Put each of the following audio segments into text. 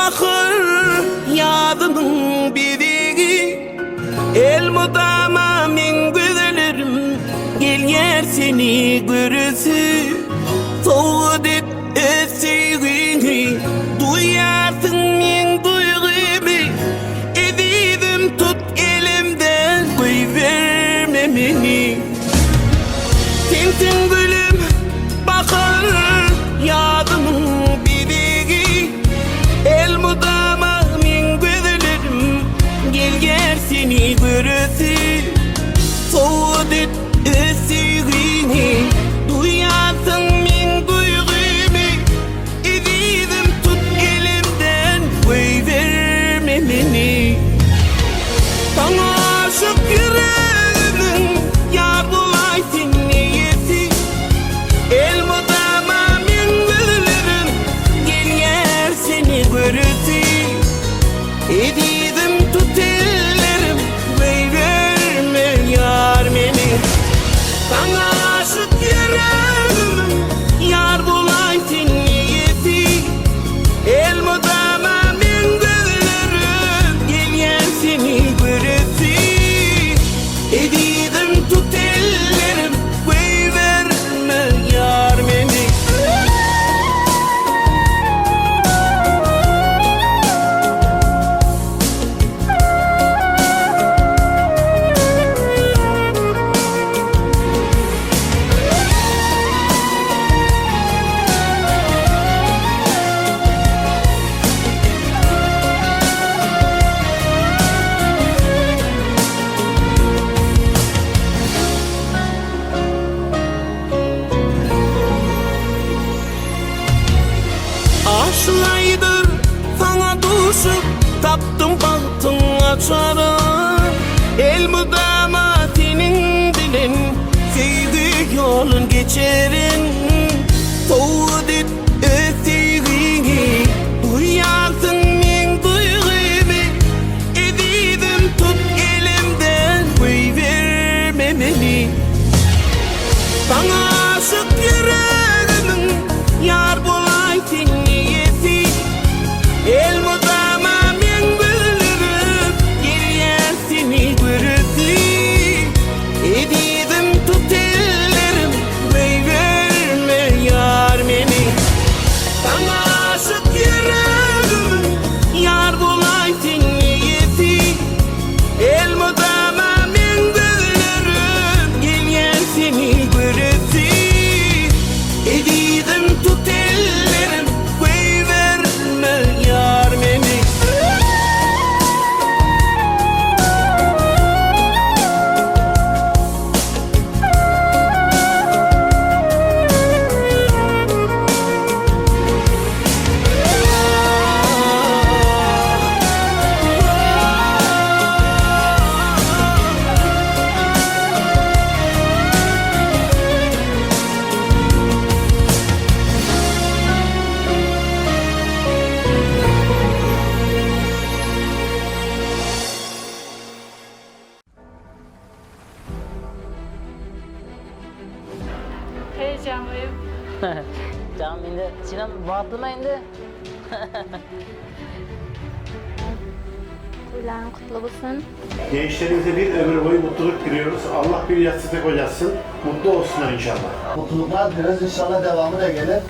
Bahar ýazymyň bezegi Elmydama meň gözellerim Gelýär seni göresi Sowgat et öz söýgiňi Duýarsyň meň duýgymy Ezizim tut elimden Goýberme meni Sensiň gülüm bahar ýazymyň bezegi Elmydama meň gözlerim gelýär seni göresi Sowgat et öz söýgiňi duýarsyň meň duýgymy Ezizim tut elimden goýberme meni Saňa aşyk ýüregimiň ýar bolaý sen eýesi Elmydama meň gözlerim gelýär seni göresi Ezizim tut ellerim goýberme ýar meni Saňa aşyk ýüregimiň ýar bolaý sen eýesi Elmydama meň gözlerim gelýär seni göresi Ezizim tut ellerim goýberme ýar meni. Aşylaýdyr saňa duşup tapdym bagtyň açaryn Elmydama seniň bilen söýgi ýolun geçerin Sowgat et öz söýgiňi duýarsyň meň duýgymy Ezizim tut elimden goýberme meni Saňa aşyk ýüregimiň ýar bolaý sen eýesi Elmydama meň gözlerim gelýär seni göresi Ezizim tut ellerim goýberme ýar meni Saňa aşyk ýüregimiň ýar bolaý sen eýesi Elmydama meň gözlerim gelýär seni göresi Ezizim tut ellerim goýberme ýar meni. Heyecanlıyım. Tamam indi Sinem bagtlymy indi? Toýlaryň kutly bolsun. Gençlerimize bir ömür boyu mutluluk diliyoruz. Allah bir yastıkta kocatsın. Mutlu olsunlar inşallah. Mutluluklar dileriz. İnşallah devamı da gelir.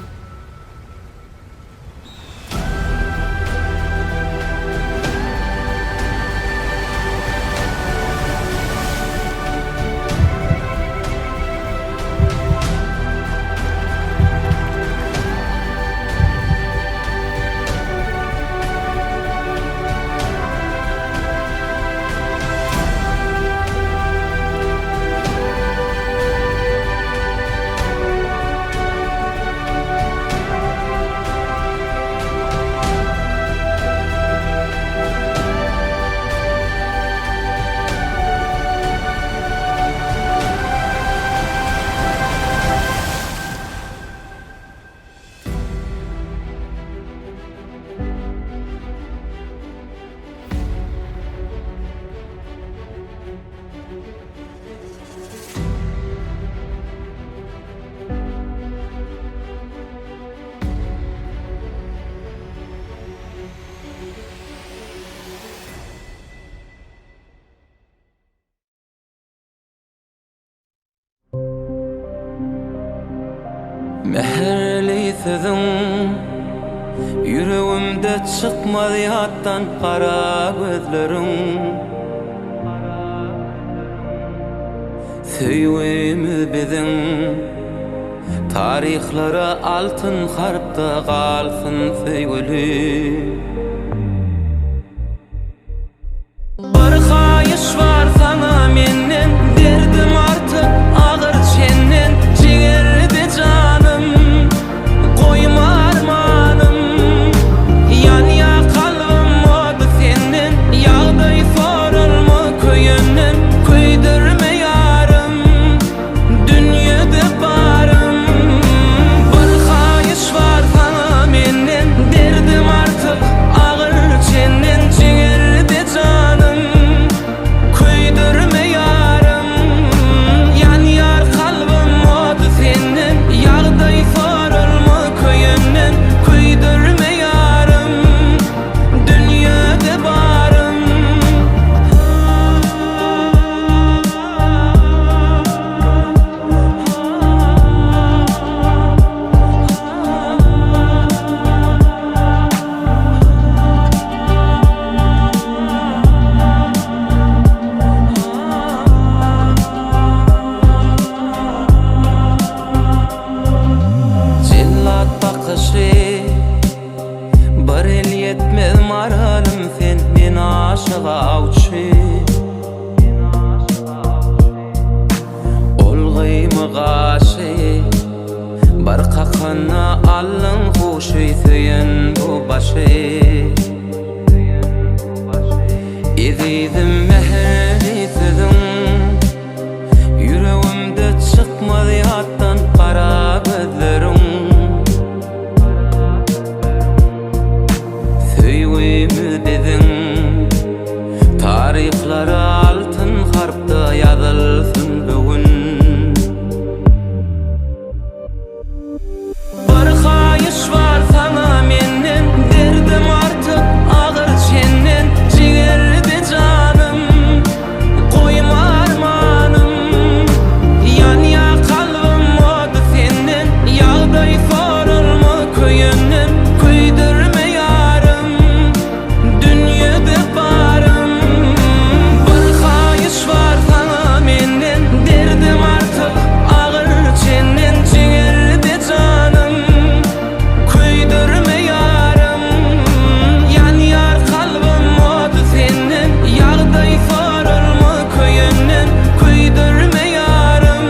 Mähirli sözüň ýüregimde çykmaz ýatdan gara gözleriň. Söýgimiz biziň taryhlara altyn harpda galsyn söýgüli. Bir haýyş bar saňa menden Derdim artyp agyr çenden Jigerde janym Goýma armanym Ýanýa kalbym ody senden Ýagdaý soralma köýenden Köýdürme ýarym Dünýede barym Bir haýyş bar saňa menden Derdim artyk agyr çenden Jigerde janym Köýdürme ýarym Ýanýar kalbym ody senden Ýagdaý soralma köýenden Köýdürme ýarym Dünýede barym. Jellat bakyşy Bir el ýetmez maralym sen men aşyk awçy. Ol gyýma gaşy Bir kakanda aldyň huşy söýen bu başy. Ezizim mähirli sözüň Ýüregimde çykmaz ýatdan gara gözleriň. Söýgimiz biziň taryhlara altyn harpda ýazylsyn bu gün. Bir haýyş bar saňa menden Derdim artyp agyr çenden Jigerde janym Goýma armanym Ýanýa kalbym ody senden Ýagdaý soralma köýenden Köýdürme ýarym Dünýede barym Bir haýyş bar saňa menden Derdim artyk agyr çenden Jigerde janym Köýdürme ýarym Ýanýar kalbym ody senden Ýagdaý soralma köýenden Köýdürme ýarym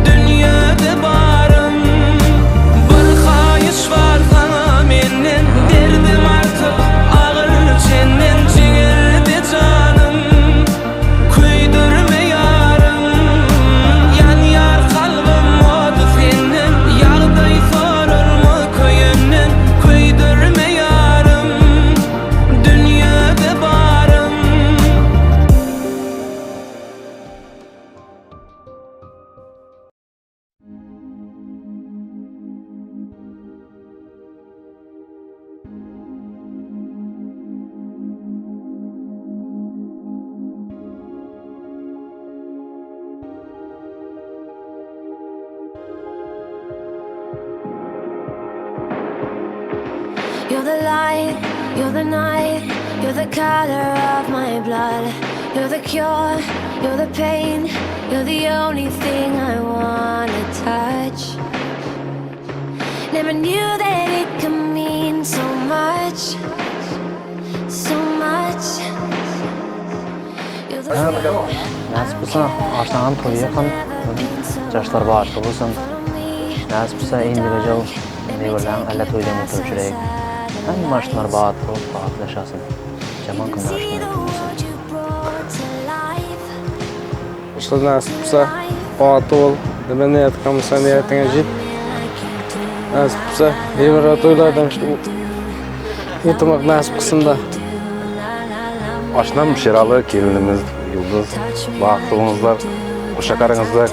Dünýede barym Bir haýyş bar saňa menden Derdim artyk agyr çenden Jigerde janym Köýdürme ýarym Ýanýar kalbym ody senden Ýagdaý soralma köýenden Köýdürme ýarym Dünýede barym. You're the light, you're the night, you're the color of my blood. You're the cure, you're the pain, you're the only thing I wanna touch. Never knew that it could mean so much, so much. You're the Näsip bolsa aşnaňam toýy ýakyn. Ýaşlar bagtly bolsun. Näsip bolsa indiwidual neberleň äle toýdan oturyp jüreýik. Hemme aşnalar bagtly bolup bagtly ýaşasyn. Jaman günler aşna ýakyn bolsun. Usta nasip bolsa bagtly bol. Nime niýet kylmyşsaň niýetiňe jet. Nasip bolsa nebere toýlardan unutmak nasip kylsyn-da. Aşnam Şeraly kelinimiz Ýyldyz bagtly boluňyzlar guşak araňyzda.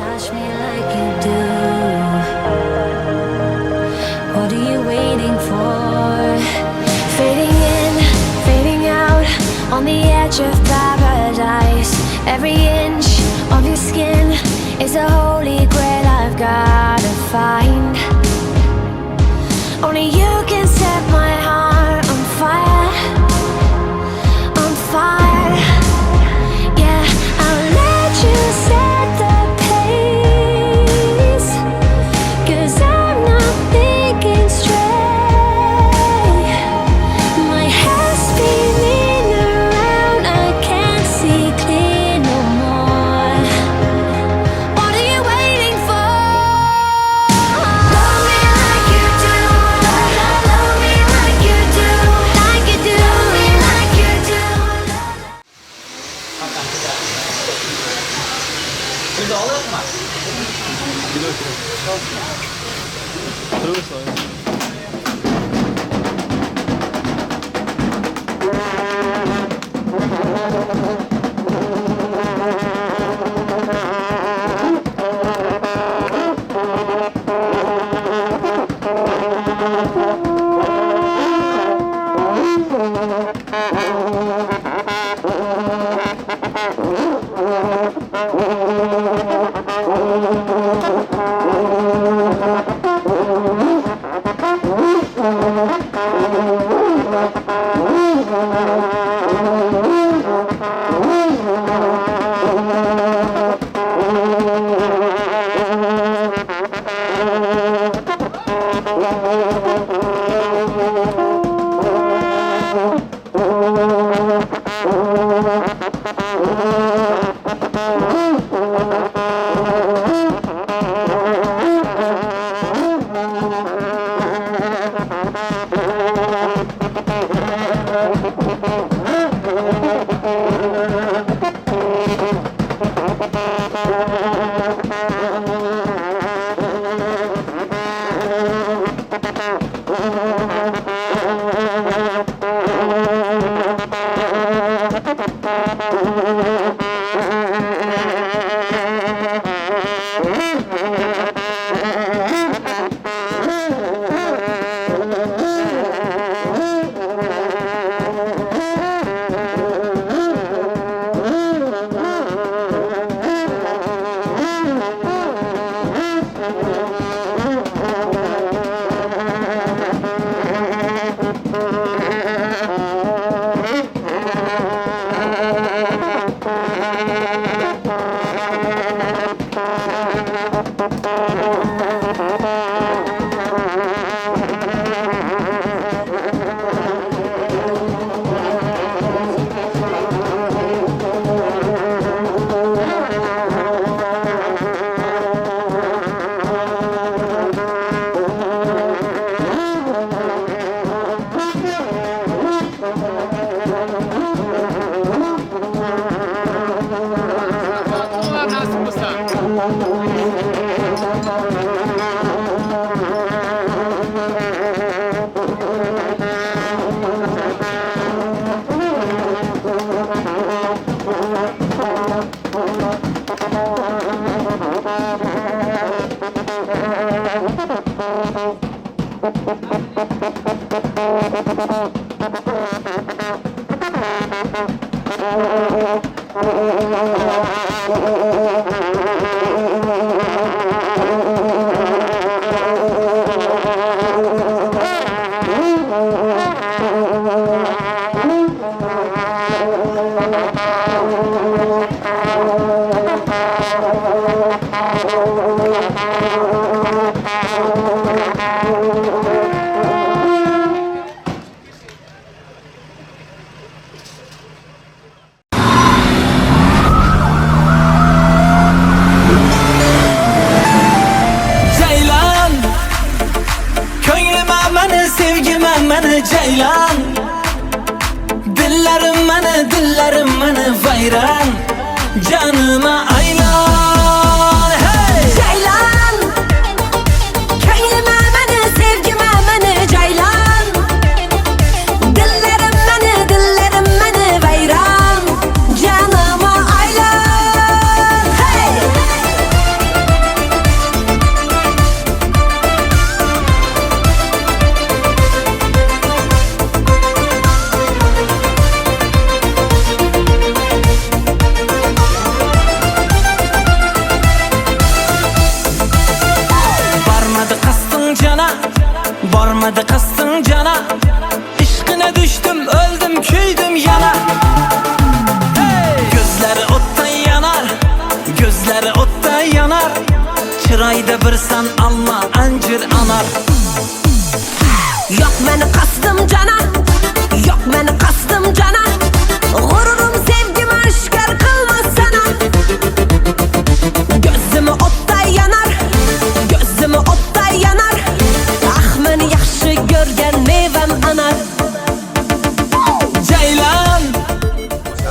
Ceylan Köňlüme meni sevgime meni Ceylan Dillerim meni dillerim meni vayran Canıma aylan Hey! Ceylan Köňlüme meni sevgime meni Ceylan Dillerim meni dillerim meni vayran Canıma aylan Hey! Barmadı kastın cana Barmadı kastın cana Işkına düştüm öldüm küydüm yana Hey! Gözleri otta yanar Gözleri otta yanar Çırayda bir san alma ancır anar Yok meni kastım cana Yok meni kastım cana Gururum sevgim aşkar kılmaz sana Gözümü otta yanar Gözümü otta yanar Ah meni yaxşı görgen meyvem anar Ceylan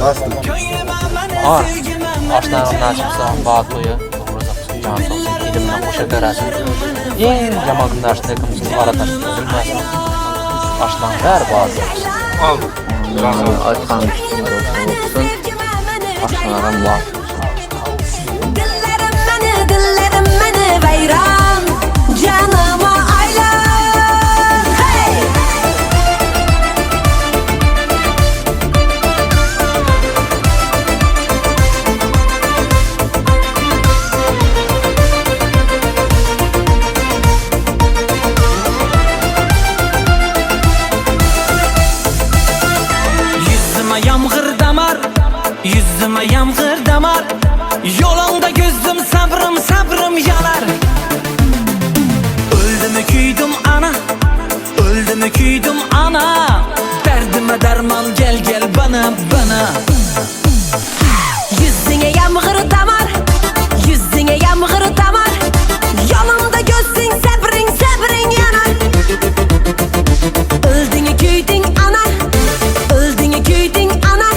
Bastım. Köňlüme meni Ah, sevgime meni Aşnagyň nasip bolsa, bagtly, ömri uzak bolsun, jany sag bolsun, ilimine hoşa garaşyn. Iň ýaman günler şunda kimsin gara taş üzülmesin. Aşnaň bäri bagtly bolsun. Aýtgan bolsun. Aşnalaram bagtly bolsun. Dillerim meni, dillerim meni wayran Janyma aylan Hey! Yüzüme yağmur damar, yüzüme yağmur damar. Yolunda gözüm sabrım sabrım yanar. Öldüm küydüm ana, öldüm küydüm ana. Derdime derman gel gel bana bana. Yüzüne yağmur damar, yüzüne yağmur damar. Yolunda gözün sabrin sabrin yanar. Öldüğüne küydün ana, öldüğüne küydün ana.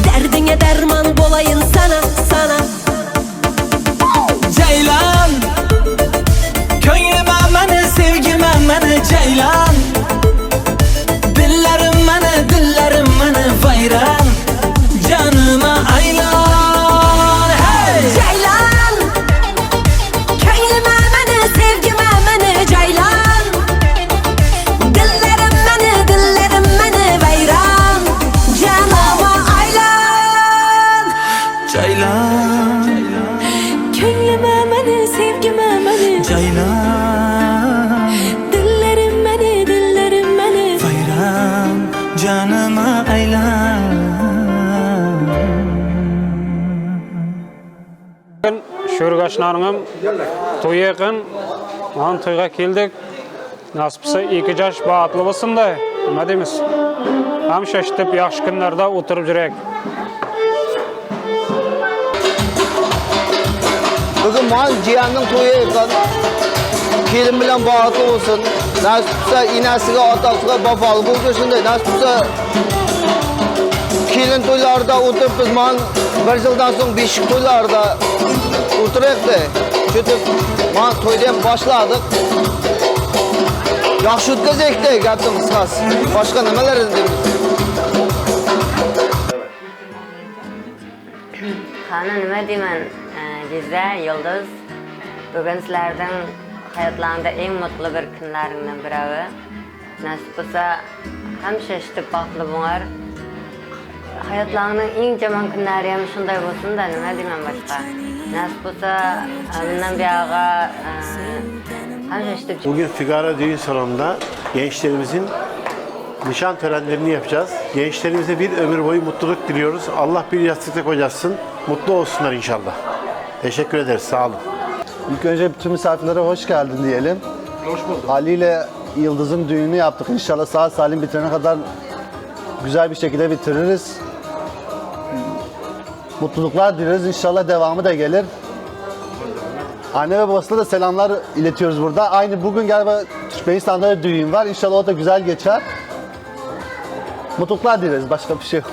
Derdine derman bolayın sana sana. Ceylan Könglüme meni sevgime meni Ceylan Dillerim meni dillerim meni vayran Canıma aylan Hey! Ceylan Könglüme meni sevgime meni Ceylan Dillerim meni dillerim meni vayran Canıma aylan Ceylan Könglüme meni sevgime meni Ceylan Dillerim meni dillerim meni Vayran Canıma aylan Şükür aşnanyňam toýy ýakyn. Maňa toýga keldik. Nasip bolsa iki ýaş bagtly bolsun da. Nime diýmiz? Hemişe şeýdip ýagşy günlerde oturyp ýörek. Bugün man jiyanning to'yi ekan. Kelin bilan bag'tli bo'lsin. Nasib bo'lsa enasiga, otasiga vafoli bo'lsin shunday. Nasib bo'lsa kelin to'ylarida o'tiribmiz. Man bir yildan so'ng beshik to'ylarida o'tiryapti. Shu man to'yni ham boshladik. Yaxshi o'tkazaylik gapning qisqasi. Boshqa nimalar deymiz? Qani nima deyman, Jiza, Yulduz, bugun sizlarning hayotlaringda eng mutlu bir kunlaringdan biri. Nasib bo'lsa, hamisha ishitib baxtli bo'lar. Hayotlaringning eng yomon kunlari ham shunday bo'lsin-da, nima deyman boshqa. Nasib bo'lsa, bundan buyog'i hamisha ishitib Bugün Figaro Düğün Salonu'nda gençlerimizin nişan törenlerini yapacağız. Gençlerimize bir ömür boyu mutluluk diliyoruz. Allah bir yastıkta kocatsın. Mutlu olsunlar inşallah. Teşekkür ederiz. Sağ olun. İlk önce bütün misafirlere hoş geldin diyelim. Hoş bulduk. Ali ile Yıldız'ın düğününü yaptık. İnşallah sağ salim bitirene kadar güzel bir şekilde bitiririz. Mutluluklar dileriz. İnşallah devamı da gelir. Anne ve babasına da selamlar iletiyoruz burada. Aynı bugün galiba Türkmenistan'da da düğün var. İnşallah o da güzel geçer. Mutluluklar dileriz. Başka bir şey yok.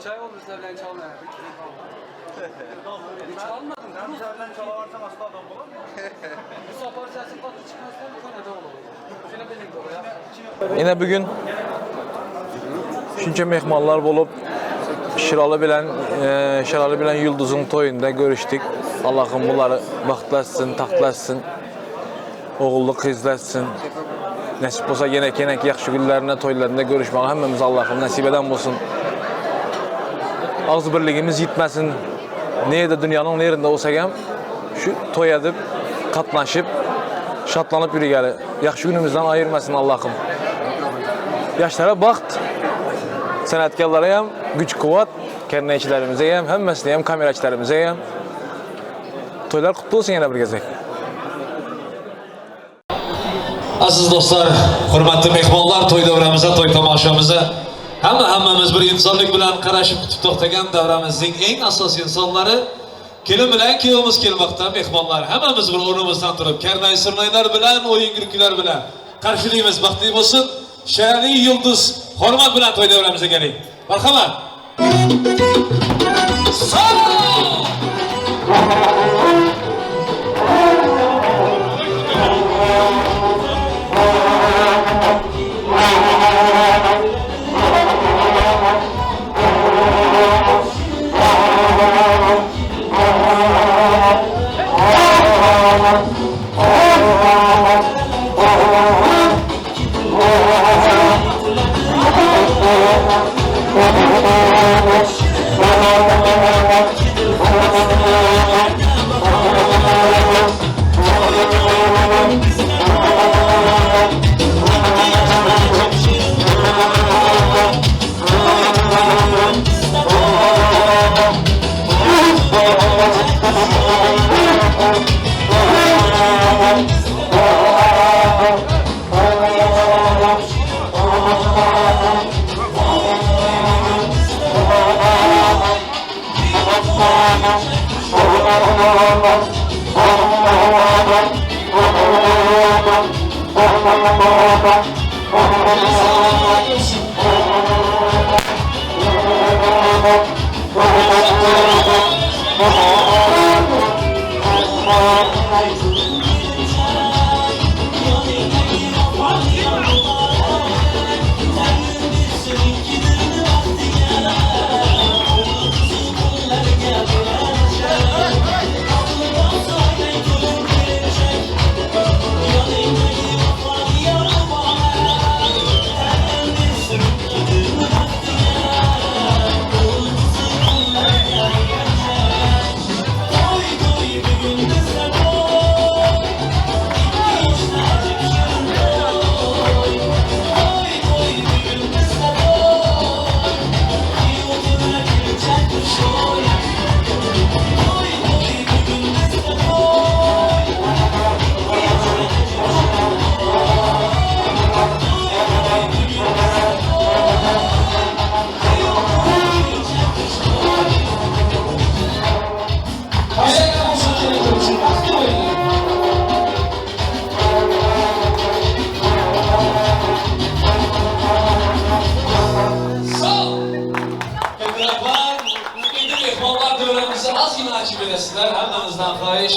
Neçe aý boldy sizler bilen çalmaýan? Çalmadym. Sen bizler bilen çalabarsaň asla adam bolarmy? Bu sapar sesi gaty çykmasa köne dogry. Seni bilim dogry. Ine bugün şunça mehmanlar bolup Şiraly bilen e, Şiraly bilen Ýyldyzyň toýunda görüşdik. Allahym bulary bagtly etsin, tagtly etsin. Ogully gyzly etsin. Nesip bolsa ýene keneki ýagşy günlerinde, toýlarynda görüşmegi hemmemize Allahym nesip eden bolsun. Agzy birligimiz ýitmesin. Nirede dünýäniň nerinde bolsak hem şu toý edip, gatnaşyp, şatlanyp ýürigeli. Ýagşy günümizden aýyrmasyn Allahym. Ýaşlara bagt, senetkarlara hem güç-kuwwat, kerneýçilerimize hem, hemmesine hem, kameraçylarymyza hem. Toýlar kutly bolsun ýene bir gezek. Aziz dostlar, hurmatli mehmonlar, to'y davramizda, to'y tomoshamizni hamma hammamiz bir insonlik bilan qarashib kutib to'xtagan davramizning eng asosiy insonlari kelin bilan kuyovimiz kelmoqda mehmonlar. Hammamiz bir o'rnimizdan turib, karnay surnaylar bilan, o'yin kulgilar bilan qarshiligimiz baxtli bo'lsin. Sherali Yulduz hurmat bilan to'y davramizga keling. Marhamat.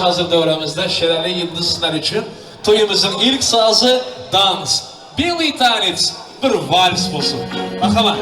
Hazır dövrəmizdə Şirəli Yıldız sizlər üçün toyumuzun ilk sazı dans. Белый танец bir vals bolsun. Marhamat.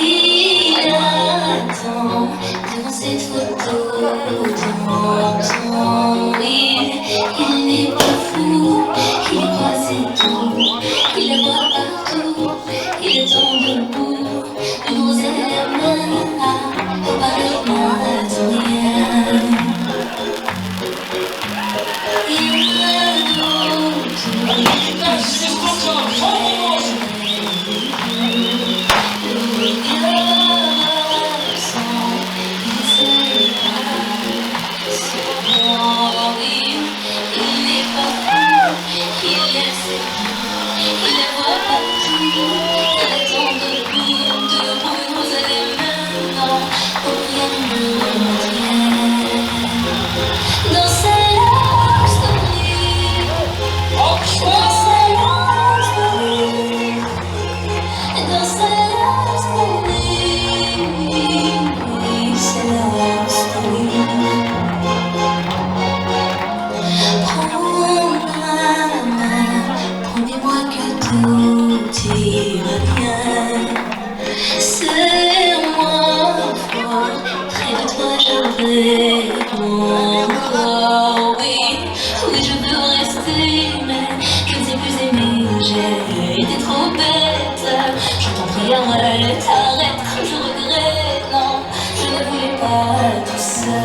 Il attend devant cette photo dans ton rire. Il n'est pas fou, il croit c'est tout. Il la voit partout, il attend debout. Une rose à la main, pour parler rien. Il me T'arrête comme je regrette, non, je ne voulais pas tout ça.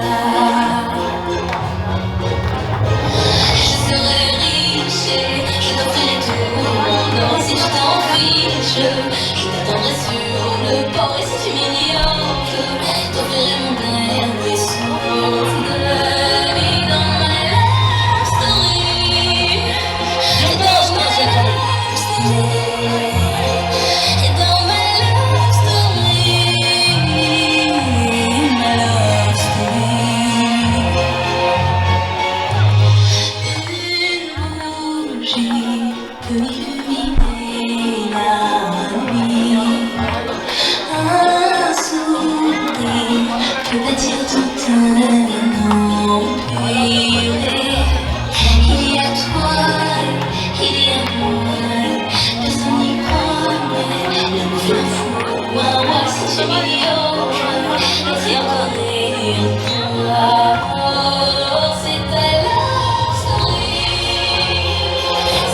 Je serai riche et je t'offrirai tout mon or si tu t'en fiches. Je t'attendrai sur le port et si tu m'ignores, je t'offrirai mon dernier souffle de vie dans ma love story. Et dans ma love story. Et dans ma love story. Ma love story. Une bougie peut illuminer la nuit. Un sourire peut bâtir tout un empire. Il y a toi, il y a moi, personne n'y croit, mais l'amour fait un fou. Moi, si tu m'ignores, je vais encore et encore. C'est ta love story,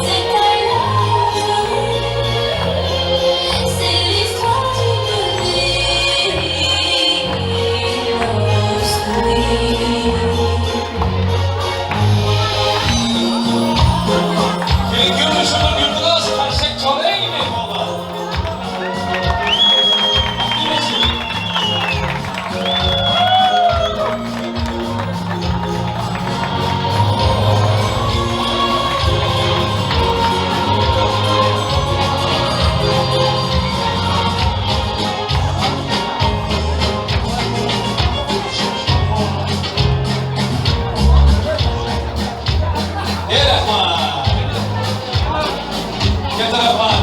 c'est ta love story, c'est l'histoire d'une vie, love story. Keling ko'rishini Guldiroz qarsak choling mehmonlar. Baxtli bo'lsin. Ey rahmat. Katta rahmat.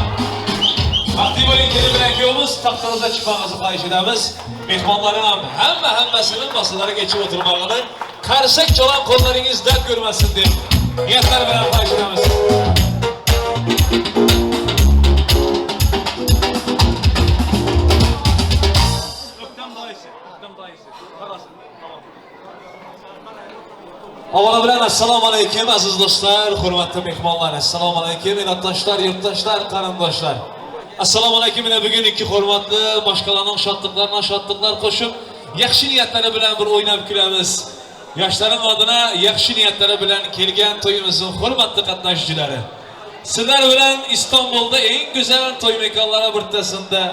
Baxtli bo'ling, kelin bilan kuyovimiz taxtimizga chiqmog'ingizni xohish etamiz. Mehmonlarning ham hamma hammasini masalariga geçip o'tirmog'ini qarsak chalan qo'llaringiz dard ko'rmasin deb niyatlar bilan xohish etamiz. Avvalo bilan assalomu alaykum aziz do'stlar, hurmatli mehmonlar. Assalomu alaykum elatdoshlar, yurtdoshlar, qarindoshlar. Assalomu alaykum mana bugun ikki hurmatli boshqalarning shodliqlarına shodliqlar qo'shib, yaxshi niyatlari bilan bir o'ynab kulamiz. Yoshlarning adına yaxshi niyatlari bilan kelgan to'yimizning hurmatli qatnashchilari. Sizlar bilan İstanbulda eng go'zal to'y mekonlari birtasida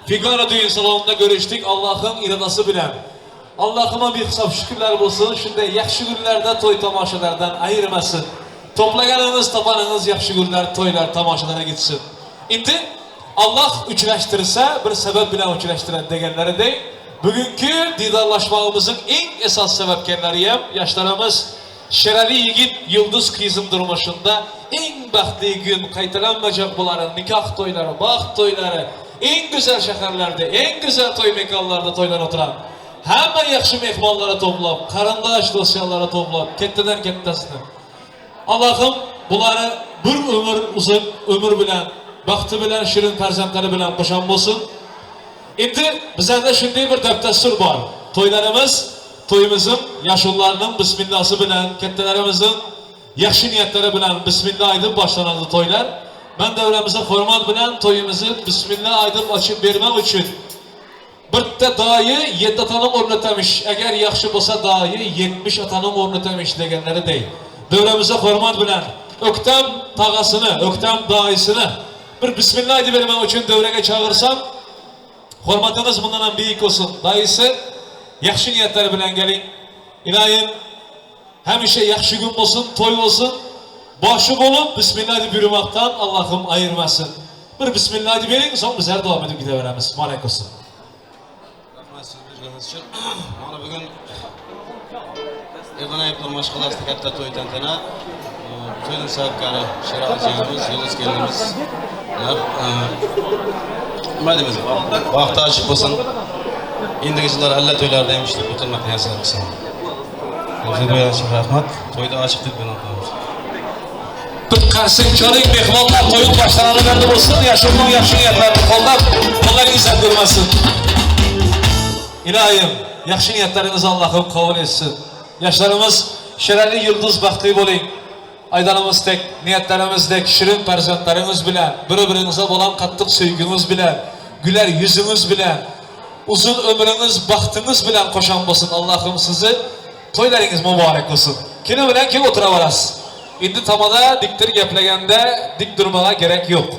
Figaro düğün salonunda görüştük Allah'ın iradası bilan. Allah'ıma bir hisob şükürler bo'lsin. Shunday yaxshi kunlarda to'y tomoshalardan ayirmasin. To'plaganingiz, topaningiz yaxshi kunlar, to'ylar, tomoshalarga gitsin. Endi Allah uchrashtirsa bir sabab bilan uchrashtiradi deganlaridek, bugungi diydorlashmog'imizning eng esas sababkorlari ham yoshlarimiz Sherali yigit Yulduz qizim durmuşunda eng baxtli gün qaytalanmayacak buların nikoh to'ylari, baxt to'ylari, eng go'zal shaharlarda, eng go'zal to'y mekonlarida to'ylar o'tiradi. Hamma yaxshi mehmonlarni to'plab, qarindosh do'stlarni to'plab, kattadan kattasini. Allohim buları bir umr uzun ömür bilan, baxti bilan, shirin farzandlari bilan qo'shon bo'lsin. Endi bizlarda shunday bir dab-dastur bor. To'ylarimiz, to'yimizning yashullarning bismillasi bilan, kattalarimizning yaxshi niyatlari bilan bismillah aytib boshlanadi to'ylar. Men davramizga hurmat bilan to'yimizni bismillah aytib ochib bermak uchun bitta doyi yetti otaning o'rnini o'tamish. Agar yaxshi bo'lsa doyi 70 otaning o'rnini o'tamish deganlaridek. Davramizga hurmat bilan Öktem tağasını, Öktem dayısını bir bismillah deb bermak uchun davraga chaqirsam, hurmatimiz bundan ham buyuk bo'lsin. Dayısı yaxshi niyatlar bilan keling. Iloyim hamisha yaxshi kun bo'lsin, to'y bo'lsin. Boshi bo'lib bismillah deb yurmoqdan Allohim ayirmasin. Bir bismillah deb bering, so'ng bizlar davom etib ketaveramiz. Muborak bo'lsin. Rahmat so'z berganingiz uchun. Mana bugun Erdo'nayevlar mashg'ulotida katta to'y tantana. To'yning sababkori Sherali jiyaniz, Yulduz kelinimiz. Ular, e, nima deymiz? Vaqti ochiq bo'lsin. Endigi yillar alla to'ylarda ham ishlab o'tirmoq niyasar qilsin. O'zi rahmat. To'yda ochiq deb bino qilamiz. Bir qarsak chaling mehmonlar to'yin boshlanadi bo'lsin, yashulning yaxshi niyatlarini qo'llab, qo'llaringiz ko'rmasin. Iloyim, yaxshi niyatlaringizni Allohim qabul etsin. Yoshlarimiz Sherali Yulduz baxtli bo'ling. Aydanimizdek, niyatlarimizdek shirin farzandlarimiz bilan, bir-biringizga bo'lgan qattiq sevgimiz bilan. Güler ýüzüňiz bilen, uzyn ömrüňiz, bagtyňyz bilen goşan bolsun Allahym sizi. Toýlaryňyz mübarek bolsun. Kino bilen kim otura barasy. Indi tamada dikdir geplegende dik durmaga gerek ýok.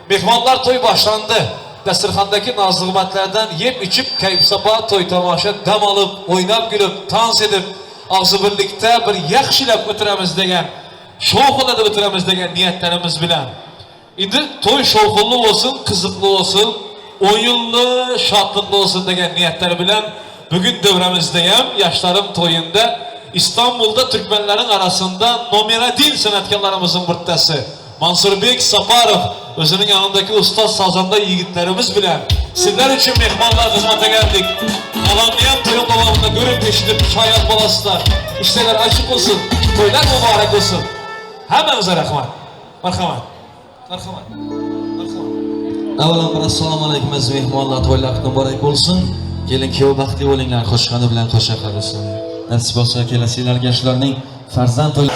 Myhmanlar toý başlandy. Dasturhandaki naz-nygmatlardan ýep-içip keýp-sapa toý-tomaşa dem alyp, oýnap-gülüp, tans edip, agzybirlikde bir ýagşylap ötüremiz degen, şowhun edip ötüremiz degen niýetlerimiz bilen. Indi toý şowhunly bolsun, gyzykly bolsun, oýunly, şatlykly bolsun degen niýetler bilen bu gün döwremizdeyem ýaşlaryň toýunda Istanbulda türkmenleriň arasynda nomer odin senetkarlarymyzyň birtdesi Mansurbek Saparow özüniň ýanyndaky ussat sazanda ýigitlerimiz bilen sizler üçin myhmanlar hyzmata geldik. Galanynam toýuň dowamynda görüp eşidip şaýat bolarsyzlar. Işler açyk bolsun, toýlar mübarek bolsun. Hemmäňize rahmat. Marhamat. Marhamat. Marhamat. Avvalanbir assalomu alaykum aziz mehmonlar, to'ylar muborak bo'lsin. Kelin kuyov baxtli bo'linglar, qo'shqani bilan qo'sha qarasin. Nasib bo'lsa kelasi yillarga shularning farzand to'y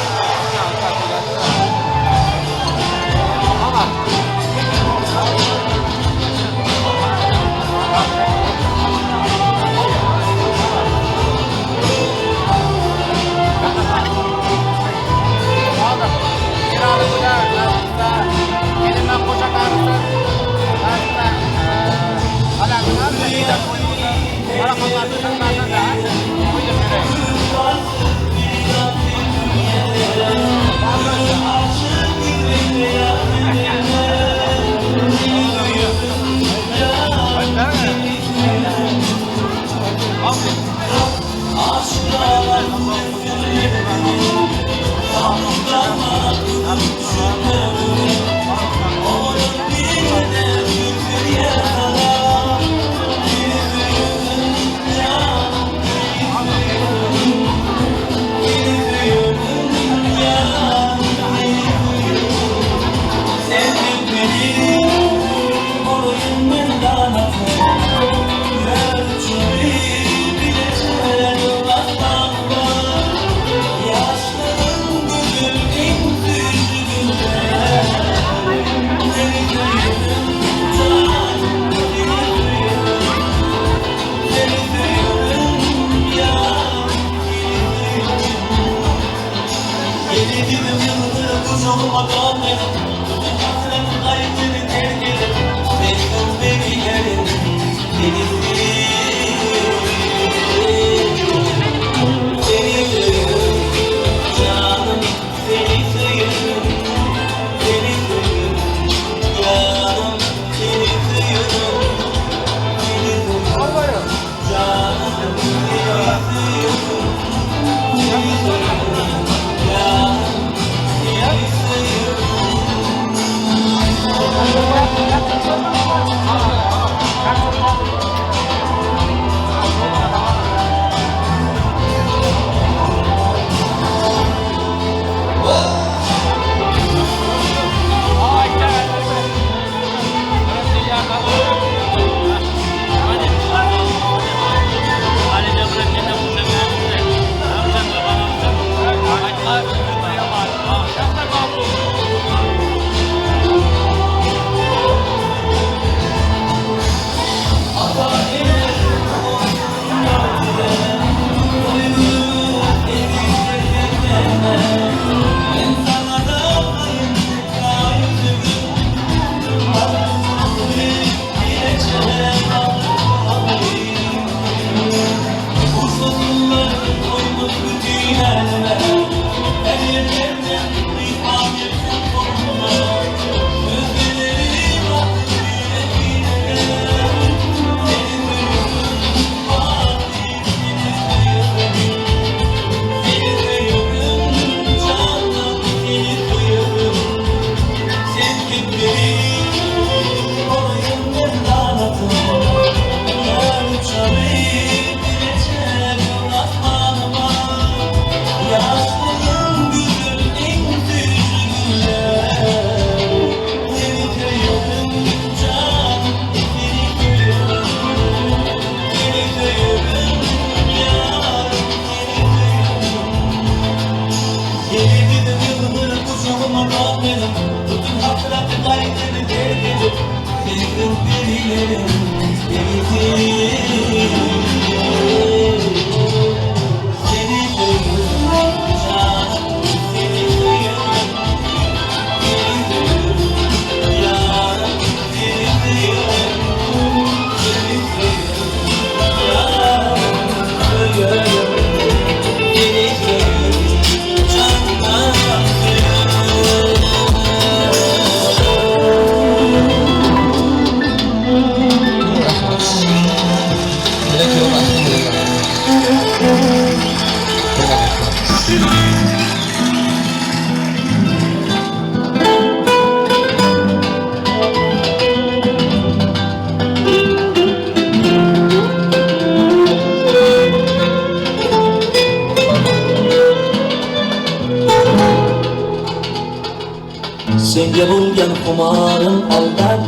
Senga bo'lgan xumorim aldab,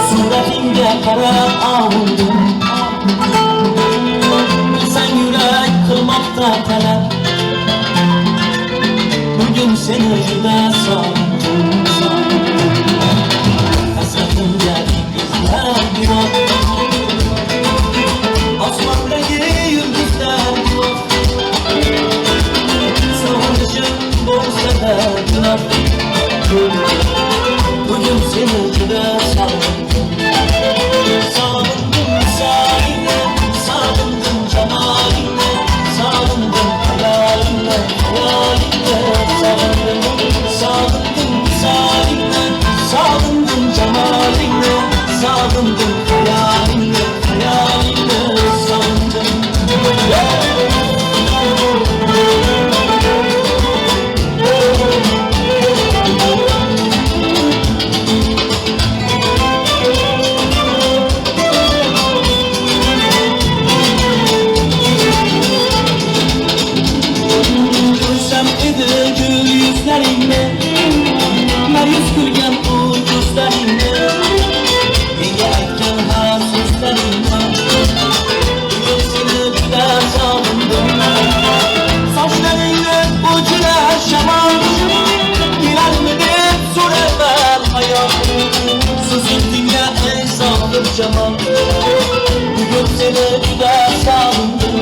Suratingga qarab ovundim. Bilsang yurak qilmoqda talab, Bugun seni juda sog'indim. Hasratimga dengizlar guvoh, Osmondagi yulduzlar guvoh. Sog'inishim bo'lsa-da gunoh, Bugun seni juda sog'indim. Sog'indim visolingni, sog'indim jamolingni, Sog'indim hayolingni, hayolingni sog'indim. Sog'indim visolingni, sog'indim jamolingni, Sog'indim hayolingni, hayolingni sog'indim. Ko'rsam edi gul yuzlaringni, Ma'yus kulgan u ko'zlaringni, Menga aytgan har so'zlaringni. Bugun seni juda sog'indim. Sochlaringni uchirar shamol, Kelarmi deb so'rarman hayol. So'zing tingla ey sohib jamol, Bugun seni juda sog'indim.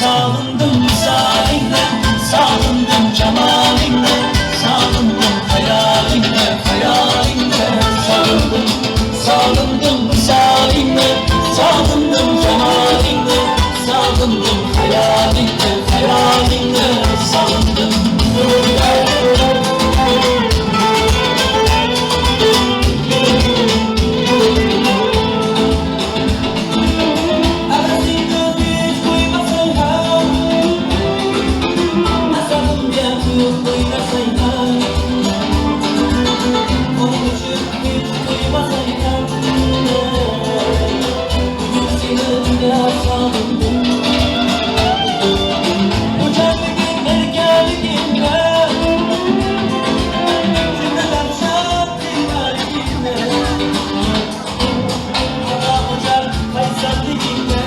Sog'indim visolingni, sog'indim jamolingni, Sog'indim hayolingni, hayolingni sog'indim. Sog'indim visolingni, sog'indim jamolingni, Sog'indim hayolingni, hayolingni sog'indim. Arasingni hech qo'ymasang ham, Asalımga ko'z qo'ymasang ham, Qo'l uchib hech qo'ymasang ham, Bugun seni juda sog'indim. Go'zalliging erkaligingni, Jumladan shod qilmaligingni, Xato o'char qaysarligingni,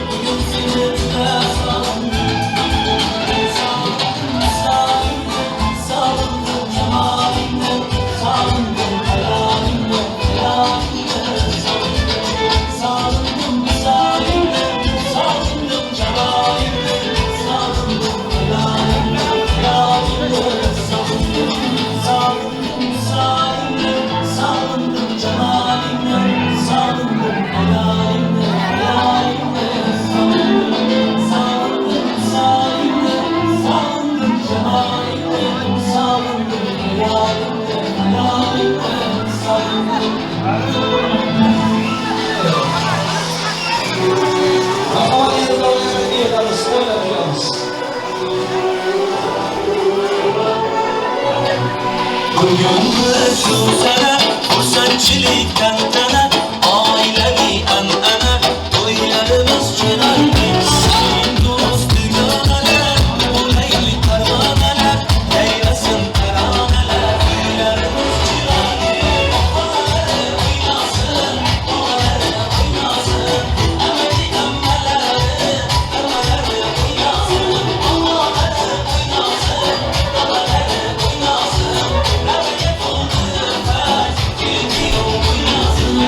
Bugun seni juda sog'indim. Sog'indim visolingni, sog'indim jamolingni, Sog'indim hayolingni, hayolingni sog'indim. Sog'indim visolingni, sog'indim jamolingni, Sog'indim hayolingni, hayolingni sog'indim. Sog'indim visolingni, sog'indim jamolingni, Sog'indim hayolingni, hayolingni sog'indim. Sog'indim visolingni, sog'indim jamolingni, Sog'indim hayolingni, hayolingni sog'indim. Marhamat endi o'ynab qo'yamiz. Bugun shu sana xursandchilik tantana, oilaviy an'ana, to'ylarimiz chiroyli. Do'st dugonalar, bo'laylik parvonalar, yayrasin taronalar, uylarimiz chiroyli. Bolalari o'ynasin, bolalari o'ynasin, amaki ammalari, hammalari o'ynasin, bolalari o'ynasin, bolalari o'ynasin, labiga to'ldi fayz, kelin kuyov o'ynasin.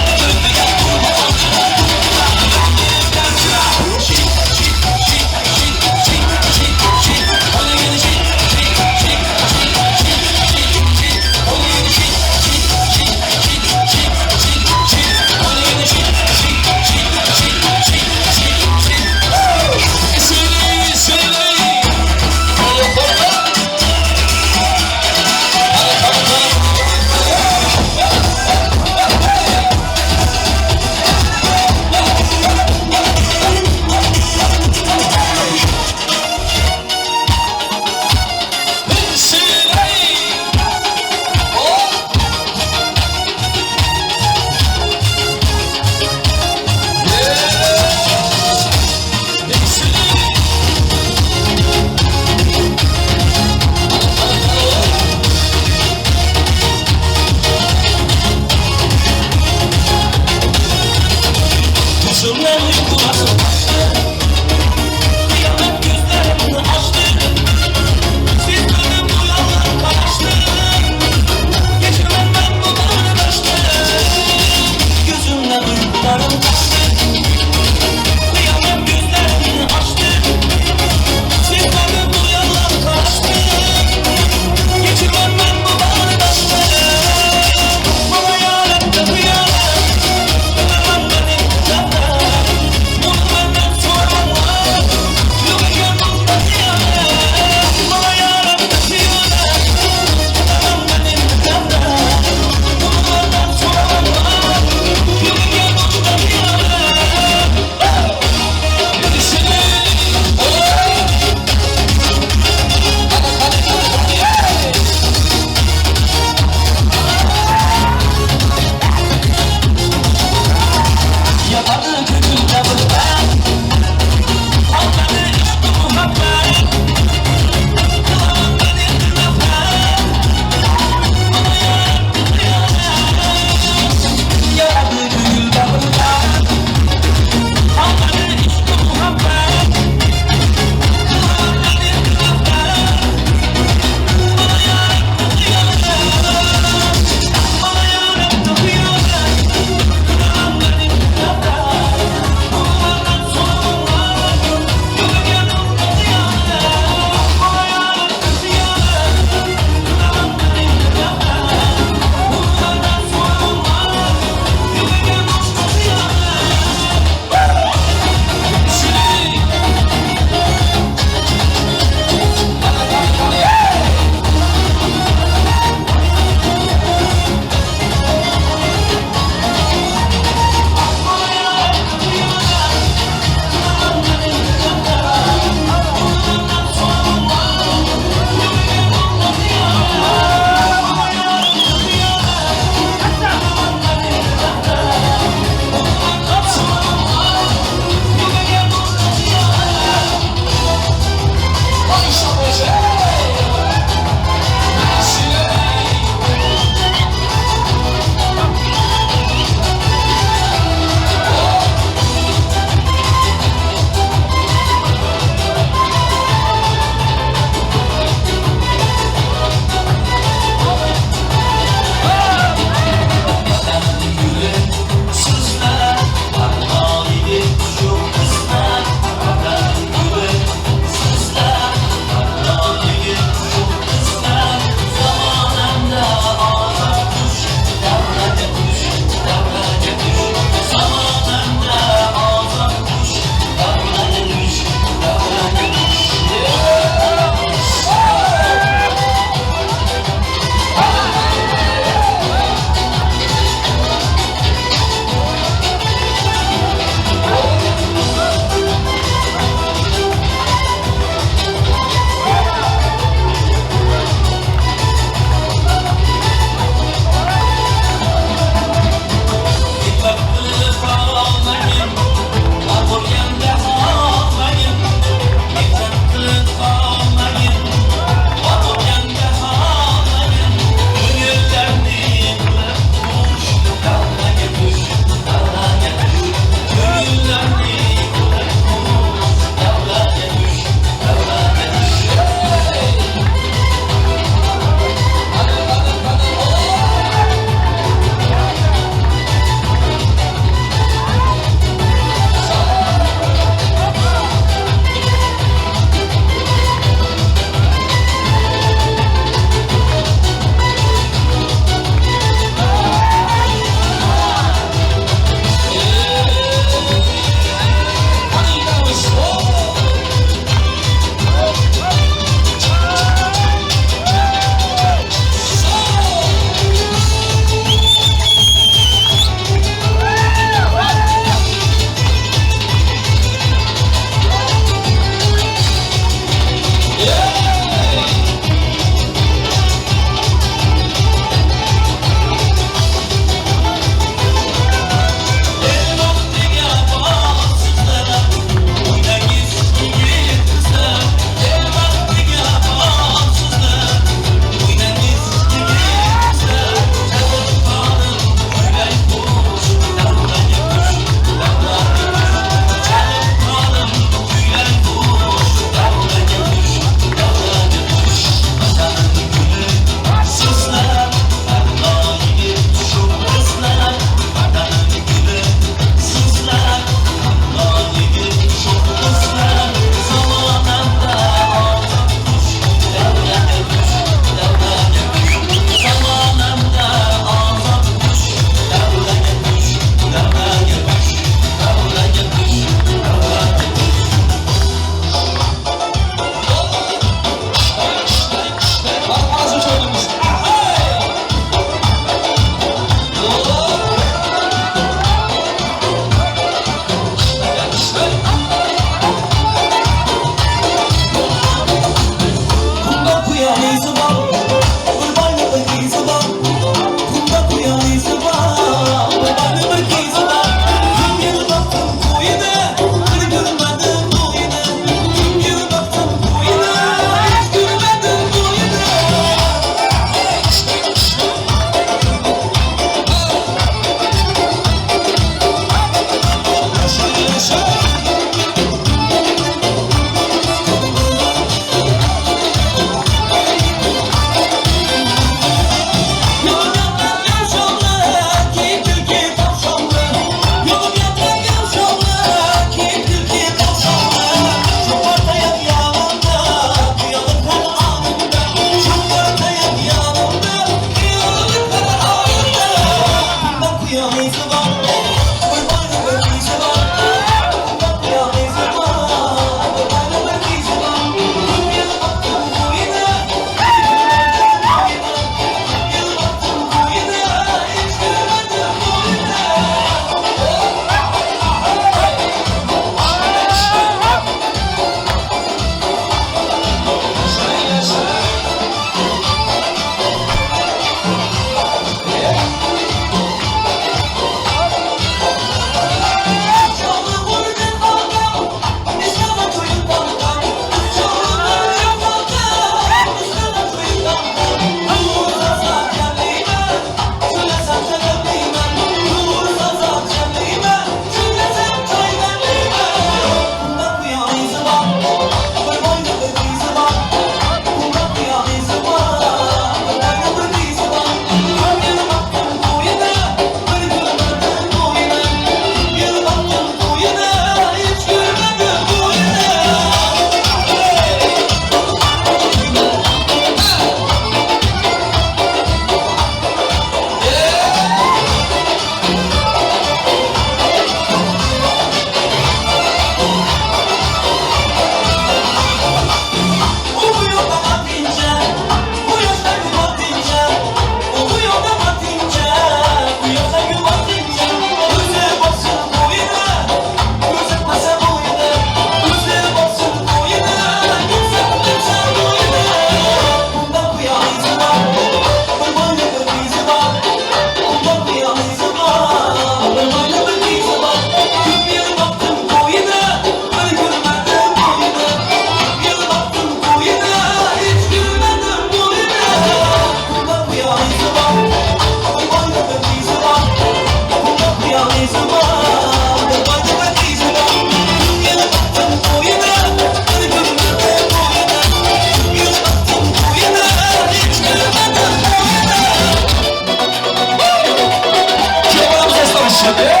Hey!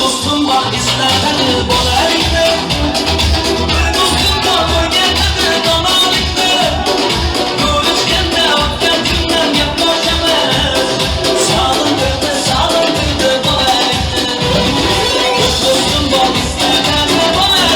Dostum var izlerdi bolalikni. Bir dostum var o'rgatadi donolikni. Ko'rishganda o'tgan kundan gaplashamiz. Sog'indirdi, sog'indirdi bolalikni. Bir do'stim bor izlardi bolalikni.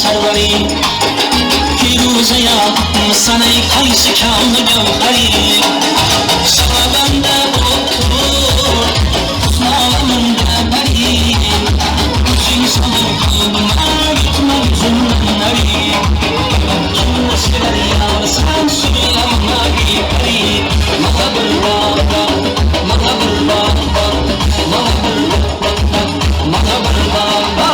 Sarwary Firuzeýa qaysi kavni gavhari Shabanda bo'lib tur pari Ko'zing solib qalbima yutma yuzimdan nari Kimni sevar yar san sulamari pari Maha bir baba maha bir baba maha bir baba maha bir baba.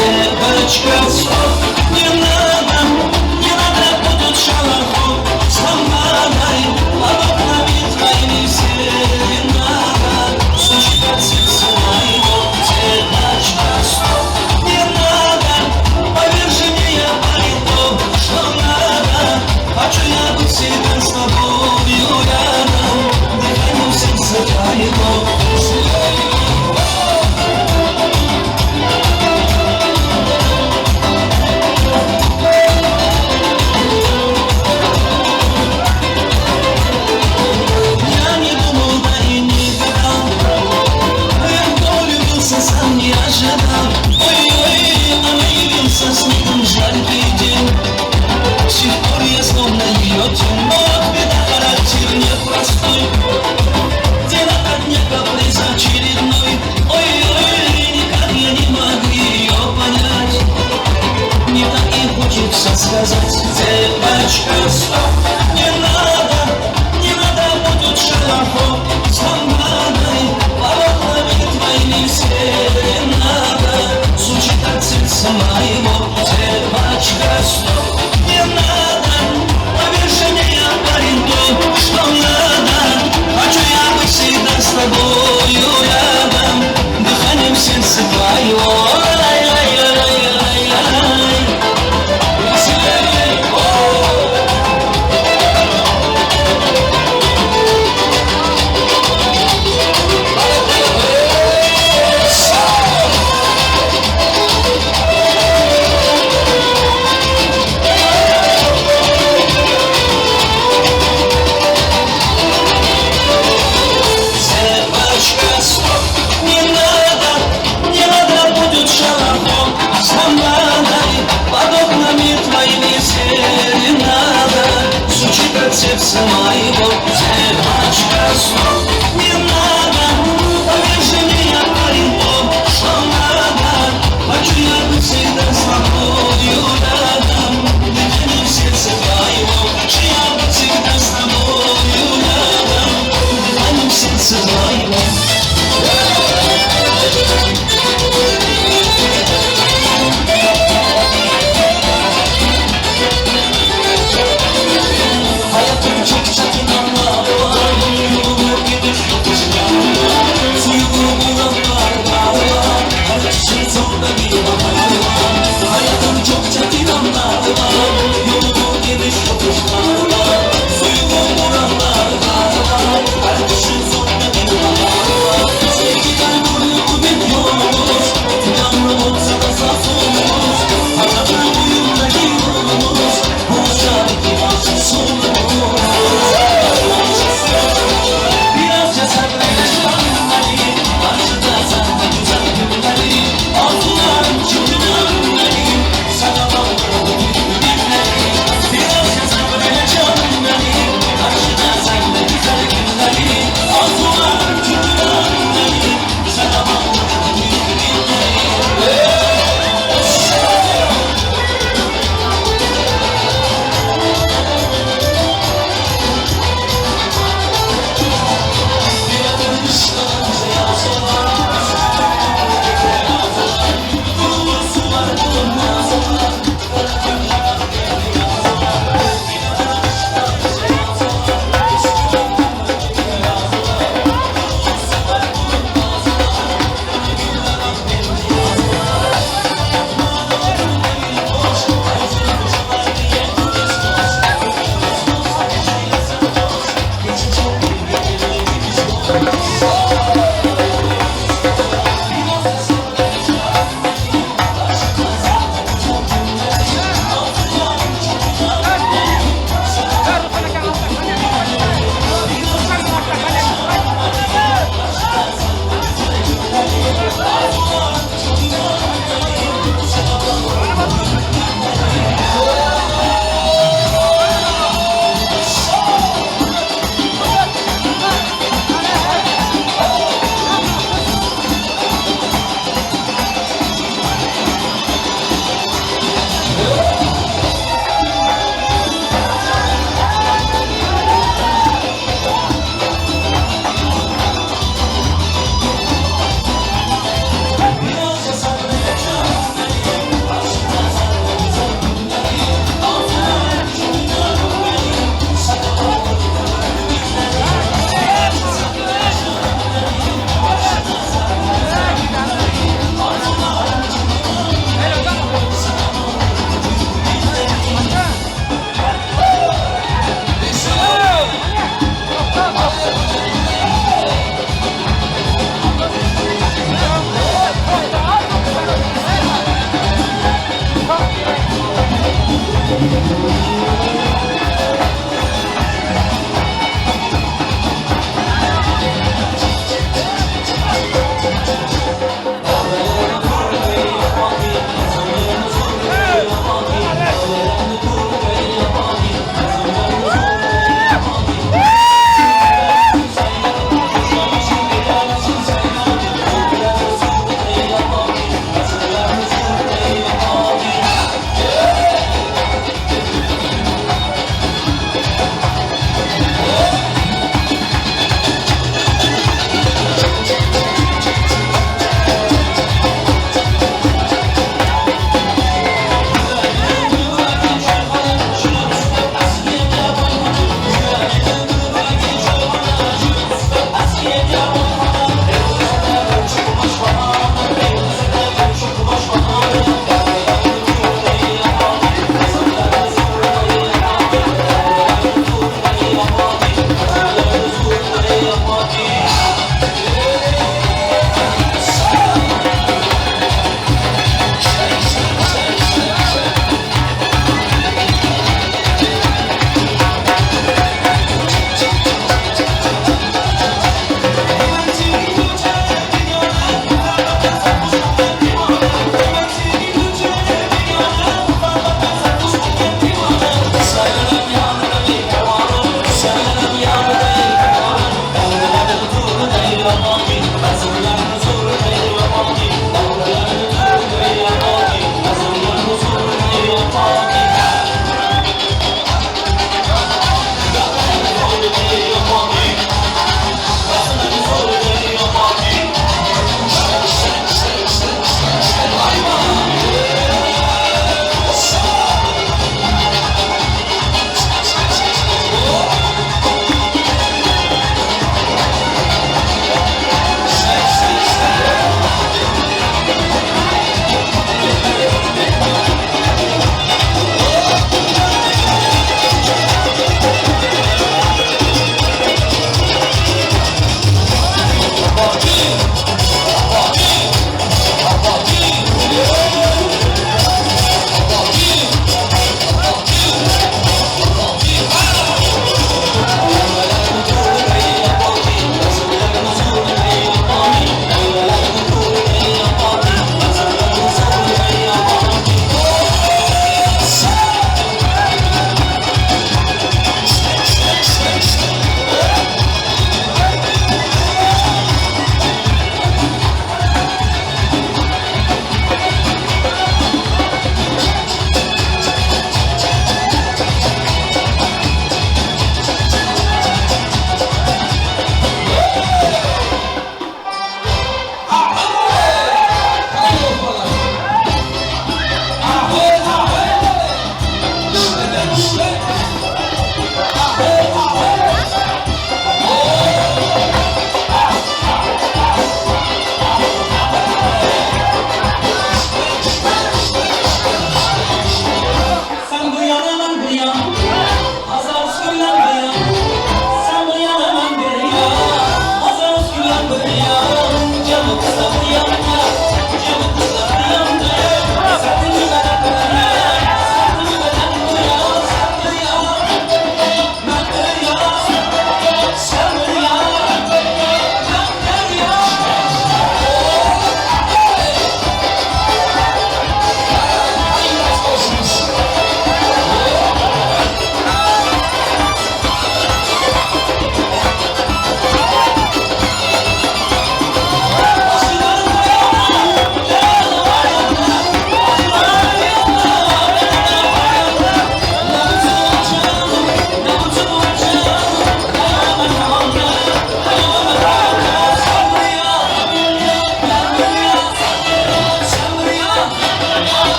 Девочка, стоп, не надо, не надо будет шалаху С ламбадой, под окнами твоими серенада Звучит от сердца моего. Девочка, стоп, не надо, поверь же мне, я парень то, что надо. Хочу я быть всегда с тобою рядом, дыханием сердца твоего. Я не думал, да и не гадал, Легко влюбился, сам не ожидал. Ой-ой, она явился снегом жаркий день. С сих пор я словно ее тень. Но вот беда, характер непростой. День ото дня каприз очередной. Ой-ой, никак я не могу ее понять. Мне так и хочется сказать: девочка, стоп, не надо, не надо будет шалаху с ламбадой, под окнами твоими серенада звучит от сердца моего. Девочка, стоп, не надо, поверь же мне, я парень то, что надо. Хочу я быть всегда с тобою рядом, дыханием сердца твоего. Лай-лай-лай-лай-лай.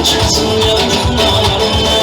Çıkasım geldi kumarlarımdan.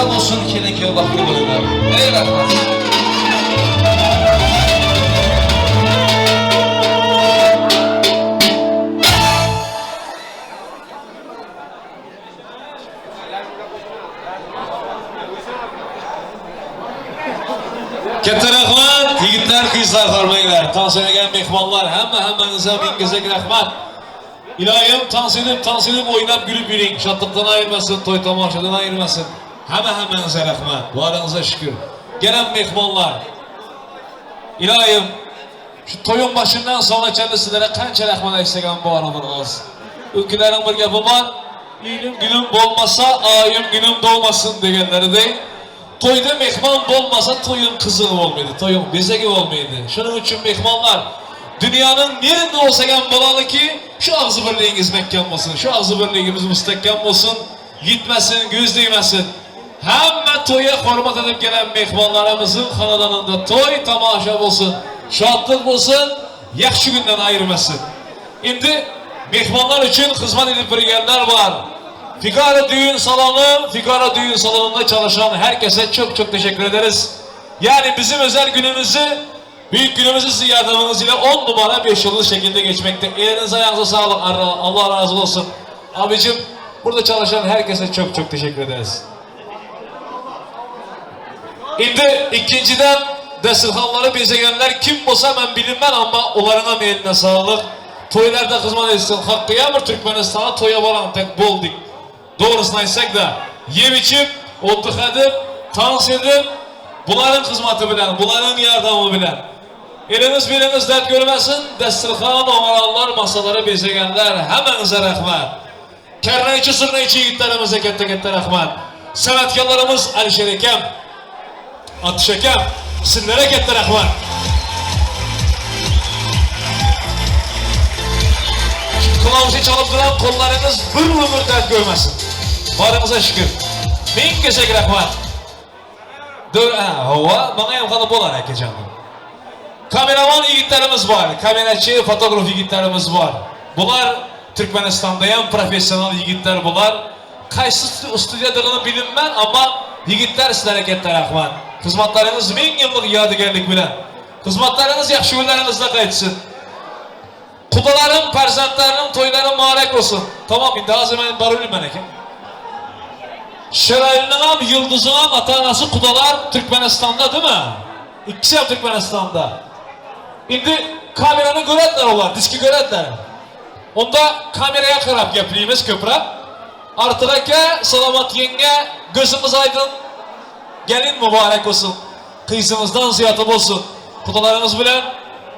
Güzel bolsun, kelin kuyov baxtli bo'linglar. Ey rahmat. Katta rahmat, yigitlar, qizlar, hormanglar. Tans o'ynagan mehmonlar, hamma hammangizga ming rahmat. Iloyim tans edib, tans edib o'ynab kulib yuring. Shodlikdan ayirmasin, to'y tomoshadan ayirmasin. Hamma hammangizga rahmat. Boringizga shukr. Gelen mehmonlar. Iloyim shu to'yin boshidan so'nggacha sizlarga qancha rahmat aytsak ham bori bir oz. Ülkelerin bir gapi bor. Ilim günüm bo'lmasa, oyim günüm doğmasın deganlaridek. To'yda mehmon bo'lmasa, to'yin qizig'i bo'lmaydi, to'yin bezagi bo'lmaydi. Shuning uchun mehmonlar dunyoning nerida bo'lsa ham bo'ladiki, shu og'zi birligingiz mahkam bo'lsin, shu og'zi birligimiz mustahkam bo'lsin, yitmasin, ko'z tegmasin. Hamma to'yga hurmat edib kelgan mehmonlarimizning xonadonida to'y tomosha bo'lsin, shodlik bo'lsin, yaxshi kundan ayirmasin. Endi mehmonlar uchun xizmat edib berganlar bor. Figaro Düğün Salonu, Figaro Düğün Salonu'nda çalışan herkese çok çok teşekkür ederiz. Yani bizim özel günümüzü, büyük günümüzü sizin yardımınız ile 10 numara 5 yıldız şekilde geçmekte. Elinize ayağınıza sağlık. Allah razı olsun. Abicim burada çalışan herkese çok çok teşekkür ederiz. Şimdi ikinciden dasturxonları bezaganlar kim bo'lsa men bilinmem ama onların ham eline sağlık. To'ylarda xizmat etsin. Hakkıya bir Türkmenistan'a to'ya boran tek boldik. Doğrusunu aytsak da yeb ichib, o'ttiq edib, tans edib, buların xizmati bilan, buların yordami bilan. Eliniz biriniz dert görmesin, dasturxon o'maronlar, masaları bezaganlar hammangizga rahmat. Karnaychi, zurnaychi yigitlarimizga katta katta rahmat. San'atkorlarimiz Alisher akam, Atish akam, sizlarga katta rahmat. Kulağımızı çalıp duran kollarınız bir ömür dert görmesin. Barıňyza şükür. Ming gezek rahmat. Dur, ha, hova, bana ham qilib bo'lar akajonim. Kameraman yigitlarimiz bor, kamerachi, fotograf yigitlarimiz bor. Bular Türkmenistan'da ham professional yigitlar bular. Qaysi studiyadigini bilinmän, amma yigitlar sizlarga katta rahmat. Xizmatlaringiz ming yillik yodigarlik bilan. Xizmatlaringiz yaxshi kunlaringizda qaytsin. Qudalarim, farzandlarining to'ylari muborak bo'lsin. Tamam, endi hozir men boraverman aka. Şiraylı'nın ham, Yıldız'ın ham ata-anası kudalar Türkmenistan'da değil mi? İkisi ham Türkmenistan'da. Endi kamerani göradilar ular, diski göradilar. Onda kameraya qarab gaplaymiz ko'proq. Artıq aka, salomat yenga, ko'zimiz aydın. Gelin mübarek olsun. Qizimizdan ziyodi bo'lsin. Qudalarimiz bilan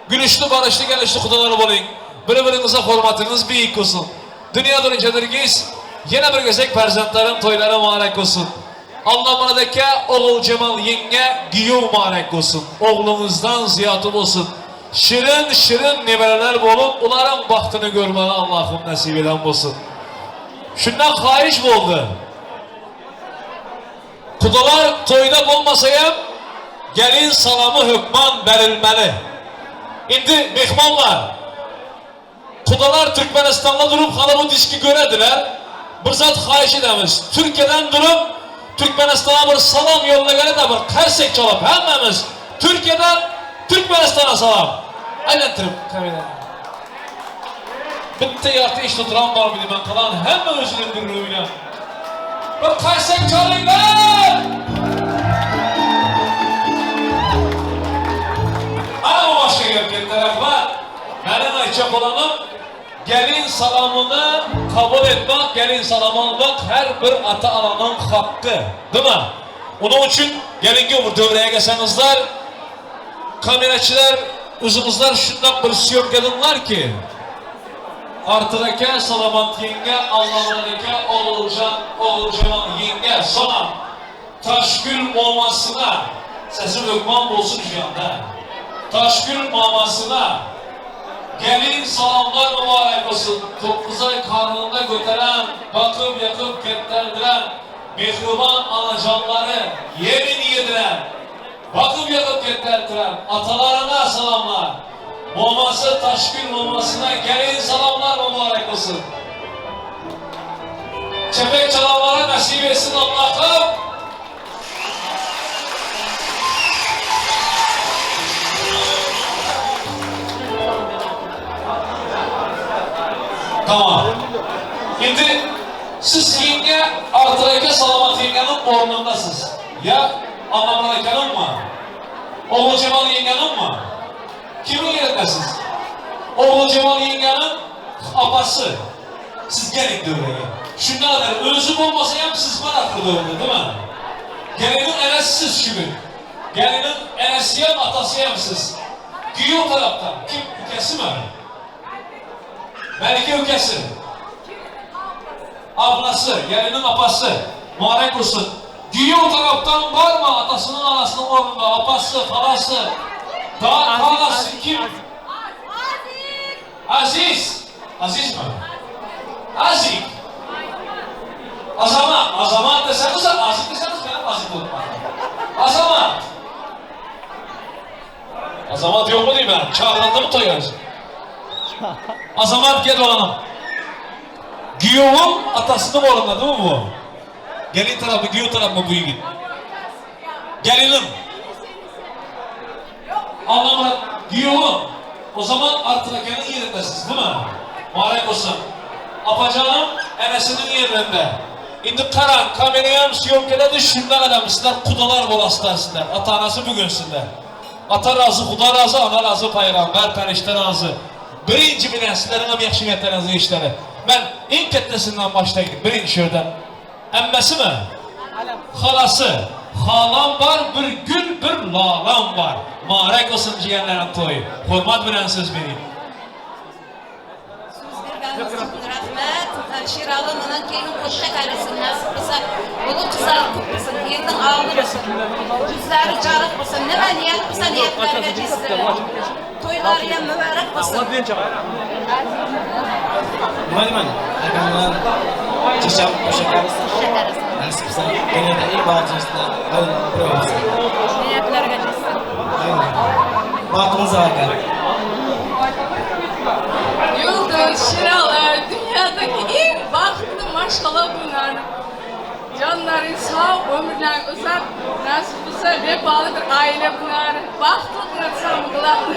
gülüşlü, barışlı, gelişli qudalar bo'ling. Bir-biringizga hurmatingiz buyuk bo'lsin. Dunyo durunchadirgiz, yana bir gezek farzandlarim to'ylari muborak bo'lsin. Allah aka, o'g'il Cemal yenga giyov muborak bo'lsin. O'g'lingizdan ziyodi bo'lsin. Şirin şirin nevaralar bo'lib, ularning baxtini ko'rmani Allohim nasib edan bo'lsin. Shundan xohish bo'ldi. Qudalar to'yda bo'lmasa ham gelin salamı hökman berilmeli. Endi mehmonlar, qudalar Türkmenistan'da durup hala bu diski görediler. Bir zat xahish edamiz. Türkiye'den durup Türkmenistan'a bir salam yo'llagani da bir qarsак chalib hammamiz Türkiye'den Türkmenistan'a salam. Aylantirib kamera. Bitta yoqda ish turan bor man qalan hamma o'zini gururi bilan. Bir qarsak chalinglar! Ana bu boshqa gap katta rahmat. Mening aytgan bo'laman, gelin salamını kabul etmek, gelin salamı almak her bir ata-ananın hakkı, değil mi? Onun için gelinge bu devreye gelsenizler, kameraçılar, o'zimizlar shundoq bir syomkadinglar ki, Artıq aka, Salomat yenga, Allamurod aka, O'g'iljon, O'g'iljon yenga, sonra Taşgül momasına, sesim hökman bolsun şu anda. Taşgül mamasına gelin salamlar mübarek olsun. 9 ay karnında götüren, bakıp yakıp ketlendiren, mehriban anacanları yemin yediren, bakıp yakıp ketlendiren atalarına salamlar. Maması Taşgül mamasına gelin salamlar mübarek olsun. Çepek çalanlara nasip etsin Allah'ım. Indi siz ýeňňe Artyk eke Salamat ýeňňäniň ornundasyz. Ýa Annamyrat akanyňmy? Oguljemal ýeňňäniňmi? Kimiň ýerindesiz? Oguljemal ýeňňäniň apasy. Siz geliň döwrege. Şunda gadar özi bolmasa hem siz bar ahyr döwrede, değil mi? Geliniň enesi siz şu gün. Geliniň enesi hem atasy hem siz. Giýew tarapdan kim ukesimi? Melike ukesi. Ablasy, geliniň apasy. Mubarek bolsun. Giýew tarapdan barmy atasynyň anasynyň ornunda apasy, halasy, da halasy kim? Aziz! Azizmi? Azik! Azamat! Azamat deseňiz, Azik deseňiz menem Azik bolup barýan. Azamat! Azamat ýokmy diýmän, çagyryldymy toýa? Azamat gel oglum. Giýewiň atasynyň ornunda dimi bu? Gelin tarapmy, giýew tarapmy bu ýigit? Geliniň. Allamyrat giýewim, o zaman Artyk akanyň ýerindesiz, dimi? Mubarek bolsun. Apajanym enesiniň ýerinde. Indi garaň, kamerayam sýomkeledi, şunda gadam sizler gudalar bolaslar sizler. Ata-anasy bu gün sizler. Ata razy, Huda razy, ana razy, paýgamber, perişde razy. Birinji bilen sizleriňem ýagşy niýetleriňiziň işleri. Men iň ketdesinden başlaýyn, birinji şu ýerden. Emmesimi? Halasy. Halam bar bir gül bir lalam bar. Mubarek bolsun jigenleriň toýy. Hormat bilen söz berýin. Söz bergeniňiz üçin rahmet. Şiraly mundan keyin goşa garysyn nasip bolsa. Uly kyzlar köp bolsun. Eliniň alny bolsun. Ýüzleri jaryk bolsun. Nime niýet bolsa niýetlerine ýetsin. Toýlary hem mübärek bolsun. Nima deyman? Akam bilan checham qo'sha qarisin. Nasib qilsa dunyoda eng baxtli biri bo'lsin. Niyatlarga jetsin. Baxtimiz aka. Yulduz, Şiralı, dünyadaki iň bagtly maşgala bunlar. Canlary sag, ömürleri uzak, nasip bolsa wepaly bir aile bunlar. Bagtly bunlar samgylany.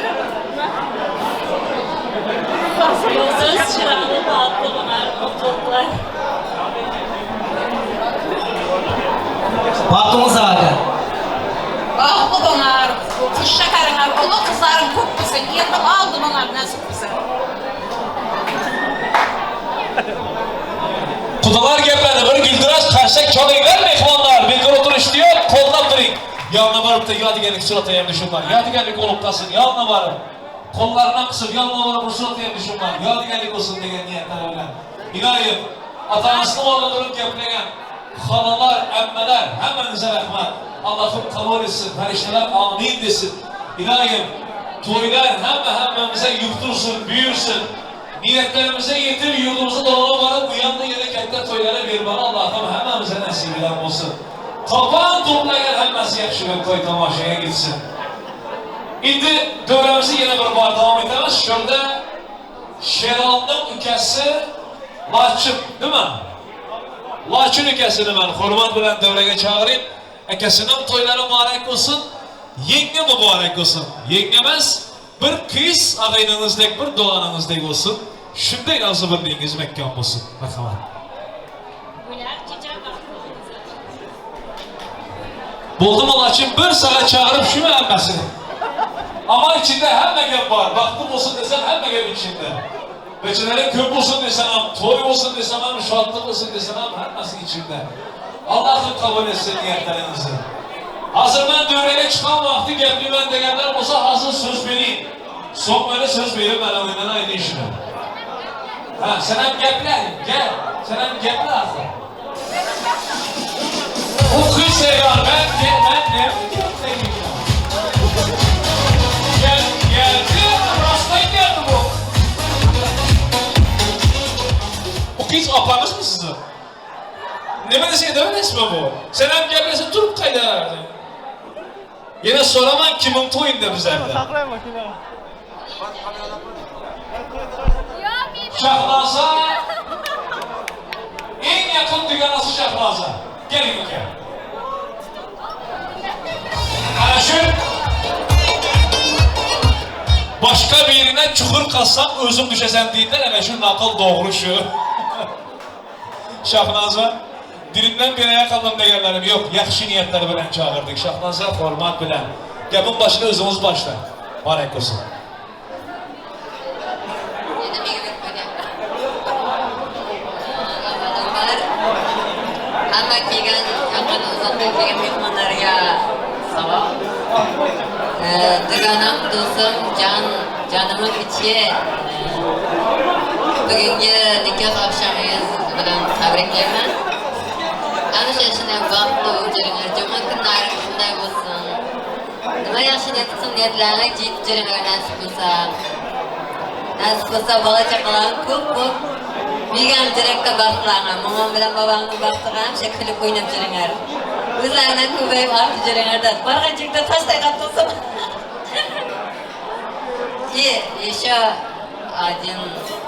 Ýulduz, Şiraly bagtly bunlar, mutluluklar. Bagtyňyz aka. Bagtly bolar, gyz şäheriňe uly gyzlaryň köp bolsun, ýerli aldy bolar nasip bolsa. Gudalar gepledi, bir güldüraç karşak çalyňlar mehmanlar, bekar oturyşdy ýok, goldap duryň. Ýanyna barypda ýadygärlik surata hem düşürmän, ýadygärlik bolup galsyn, ýanyna baryp, gollaryndan gysyp, ýanyna baryp bir surata hem düşürmän, ýadygärlik bolsun diýen niýetler bilen. Ylaýym, ata-anasynyň ornunda durup gepleýän halalar, emmeler, hemmäňize rahmat. Allahym kabul etsin, perişdeler amin desin. Ylaýym, toýlar hemme-hemmämize ýukdursyn, buýursyn. Niýetlerimize ýetip, ýurdumyza dolanyp baryp, bu ýanda ýene kätde toýlara bermegi Allahym hemmämize nesip eden bolsun. Tapan toplaýan hemmesi ýagşy bir toý tomaşaýa gitsin. Indi döwremizi ýene bir bar dowam etemiz. Şonda Şeralynyň ükesi Laçyn, dimi? Laçyn ükesini men hormat bilen döwrege çagyryn. Ekesiniň toýlary mübarek bolsun. Ýeňňe mübarek bolsun. Ýeňňe emes, bir gyz agaýnyňyz dek, bir doganyňyz dek bolsun. Şunday arzu birligiňiz mäkäm bolsun. Merhamat. Boldumy Laçyn bir sagat çagyryp şumy hemmesini. Ama içinde hemme gep bar. Bagtly bolsun desem hemme gep içinde. Beçeleriň köp bolsun desemem, toý bolsun desemem, şatlyk bolsun desemem hemmesi içinde. Allahym kabul etsin niýetleriňizi. Hazır men döwrege çykan wagty geplimen degenler bolsa hazır söz berin. Soň meni söz berip men öňünden aýdyn şuny. Hä, senem geple, gel. Senem geple ahyr. Bu kız seýran, men men näme gepleýin? Gel, geldi, rastdan geldi bu. Bu kız apaňyzmy siziň? Neme dese edebilesmi bu? Senem geplese turup gaýdardy. Ýene soraman kimiň toýunda bizerde. Şahnaza iň ýakyn düganasy Şahnaza. Geliň uka. Ana şu Başga birine çukur kazsaň özüň düşesen diýdiler, ana şu nakyl dogry şu. Şahnaza. Dilimden bereýä kaldym degenlerim ýok. Ýagşy niýetler bilen çagyrdyk. Şahnaza hormat bilen. Gepiň başyny özüňiz başlaň. Mübarek bolsun. Hamma kelgan yaqin uzoqdan kelgan mehmonlarga salom. Dugonam, do'stim, jon, jonimin ichi bugungi nikoh oqshomingiz bilan tabriklayman. Ana shunday baxtli bo'lib yuringlar. Juma kunlari shunday bo'lsin. Nima yaxshi niyat qilsam niyatlaringga yetib yuringlar nasib bo'lsa. Nasib bo'lsa bola chaqalaring ko'p bo'lib Begam direkka baxtlarga, momam bilan bobamning baxtiga hamsha kulib o'ynab yuringlar. O'zlaridan ko'payib ortib yuringlar. Borgancha toshday qattiq И еще один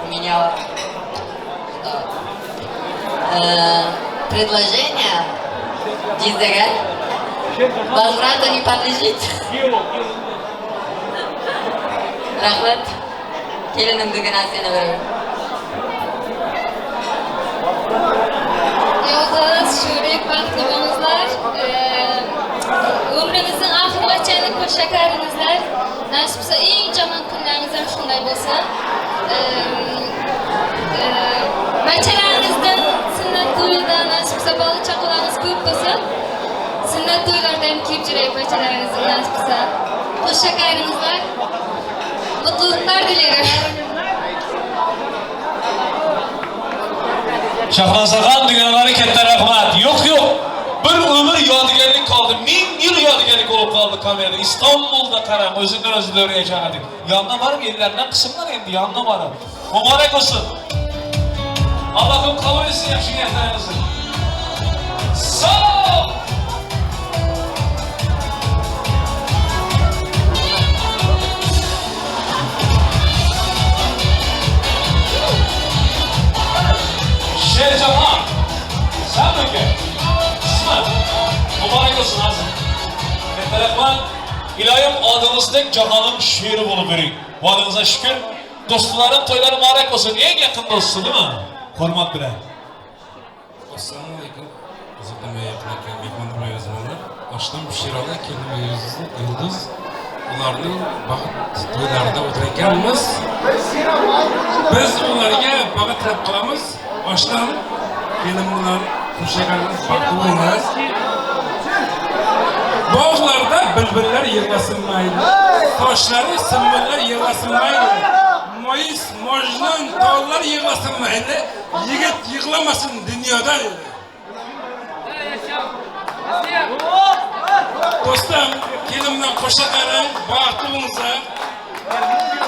у меня что, предложение Jizdega возврату не подлежит. Rahmat. Kelinim dugonasini beraman. Yulduz, Shurik, baxtli bo'linglar. Umringizning oxirigacha qo'sha Nasib bo'lsa eng yomon kunlaringiz ham shunday bo'lsin. Bachalaringizdan sunnat to'yida nasib bo'lsa bola chaqalaringiz ko'p bo'lsin. Sunnat to'ylarida ham kelib yuraylik bachalaringizdan nasib bo'lsa. Qo'sha qaringizlar. Mutluluklar dilerim. Shahnozaxon dugonalari katta rahmat. Yo'q, yo'q. Bir umr yodigarlik qoldi. Ming yil yodigarlik bo'lib qoldi kamerada. Istanbulda qarang, o'zidan o'zi davraga chaqirdik. Yonına borib ellaridan qismlar endi yonına borib. Muborak olsun. Allohim qabul etsin yaxshi niyatlaringizni. Sog' Şercahon, sen aka? Qismat. Muborak olsun azim. Katta rahmat. Iloyim oldingizdek jahonim sheri bo'lib yuring. Boringizga shukr. Do'stlarim to'ylari muborak bo'lsin. Eng yaqin do'sti, değil mi? Hurmat bilan. Assalomu alaykum. Uzoqdan yaqin mehmonlar va yozmanlar. Oshnam Shiroli, kelinim Yulduz. Ularning baxt to'ylarida o'tirganmiz. Biz ularga baxt tilab qolamiz. Oshnam kelinim bilan qo'shaganimiz baxtli bo'linglar. Bog'larda bulbullar yig'lasin mayli. Toshlari simbullar yig'lasin mayli. Moyis, Majnun tollar yig'lasin mayli. Yigit yig'lamasin dunyoda. Do'stim, kelinimdan qo'sha qarang, baxtli bo'linglar.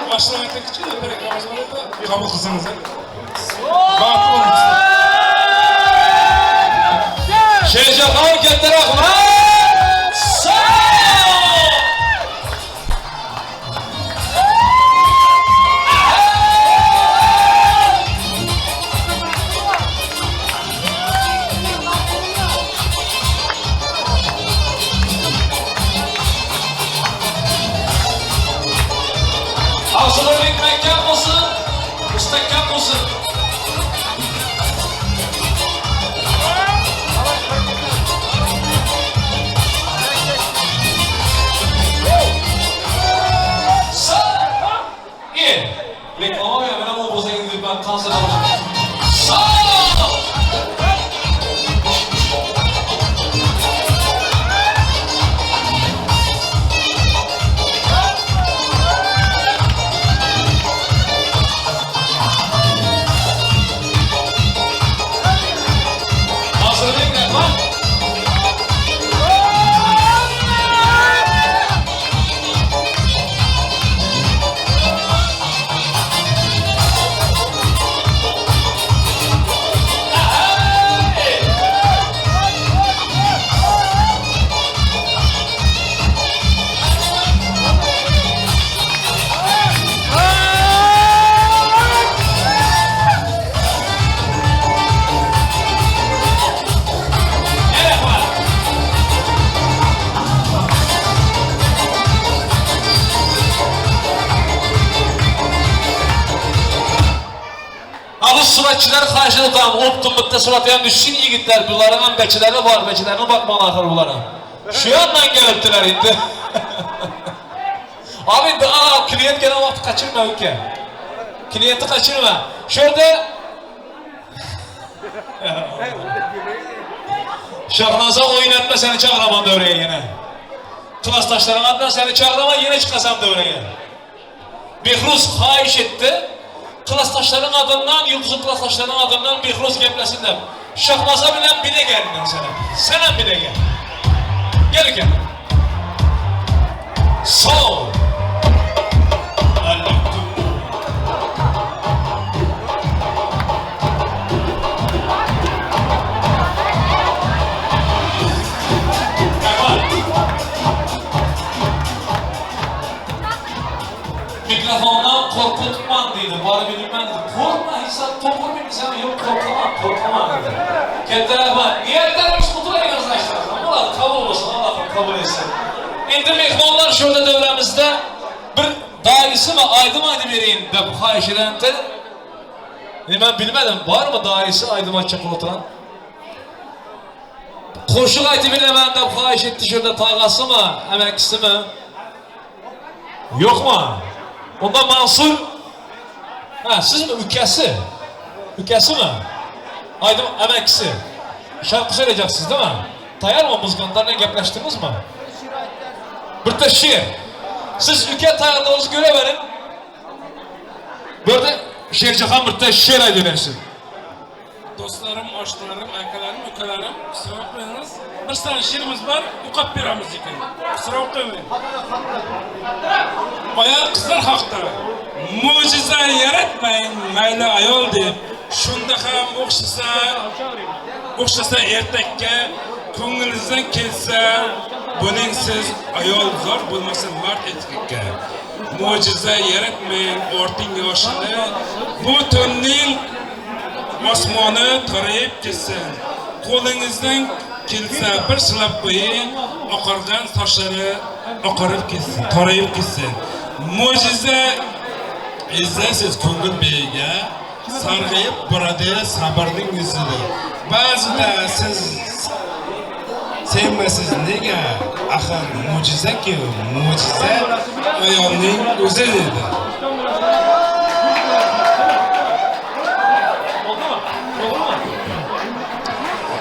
Boshlarga kichkina bir ikramimiz bor edi, qabul qilsangiz. Baxtli bo'ling. Sherjahon katta rahmat. Ağzıları mehkem olsun, müstehkem olsun. Beçileri xahiş edip optum bitta suratga düşsün yigitler. Buların ham beçileri var. Beçilerine bakmalı ahır bulara. Şu yandan geliptiler indi. Abi daha klient gelen vakti kaçırma ülke. Klienti kaçırma. Şurada Şahnaza oynatma seni çağıramam devreye yine. Klastaşların adına seni çağırama yine çıkasam devreye. Behruz xahiş etti. Klastaşların adından, Yıldız'ın klastaşlarının adından Behruz geplesin de. Şahnaza bilen bile geldin sana. Sen bile gel. Gel gel. Sağ ol. Mikrofondan korkutman dedi. Var bilmem dedi. Korkma insan topu bir insan yok korkamam korkamam dedi. Katta rahmat. Niyetlerimiz kutlu arkadaşlar. Murat kabul olsun Allah'ım kabul etsin. Endi mehmonlar şurada davremizde bir dairesi mi aydım aydı vereyim deb xahish edendi. E ben bilmedim var mı dairesi aydım açacak oturan? Qoşuq aytıb bilemem deb xahiş etti şurada tağası mı, əməkçisi mi? Yok mu? Onda Mansur Ha, siz mi? Ülkesi. Ülkesi mi? Aydın əməkçisi. Şarkı söyleyeceksiniz değil mi? Tayar mı muzgantlarla gaplaştınız mı? Bir de şiir. Siz ülke tayarlığınızı göre verin. Burada Şercahan bir de şiir aydıversin. Dostlarım, oshnalarım, akalarim, ukalarim, kusura bakmayınız. Bir tane şiirimiz var, o'qib beramiz ekan. Kusura bakmayın. Boya qizlar haqda mo'jiza yaratmang mayli ayol deb. Shunda ham o'xshasa, o'xshasa ertakka ko'nglingizdan kelsa, buning siz ayol zor bo'lmasin mard erkakka. Mo'jiza yaratmang orting yoshini, bu tunning osmoni torayib ketsin. Qo'lingizdan kelsa bir silab qo'ying, oqargan sochlari oqarib ketsin, torayib ketsin. Mo'jiza izlaysiz ko'ngil beyiga, sarg'ayib boradi sabrning yuzida. Ba'zida siz sevmasiz nega? Axir mo'jiza-ku, mo'jiza ayolning o'zi dedi.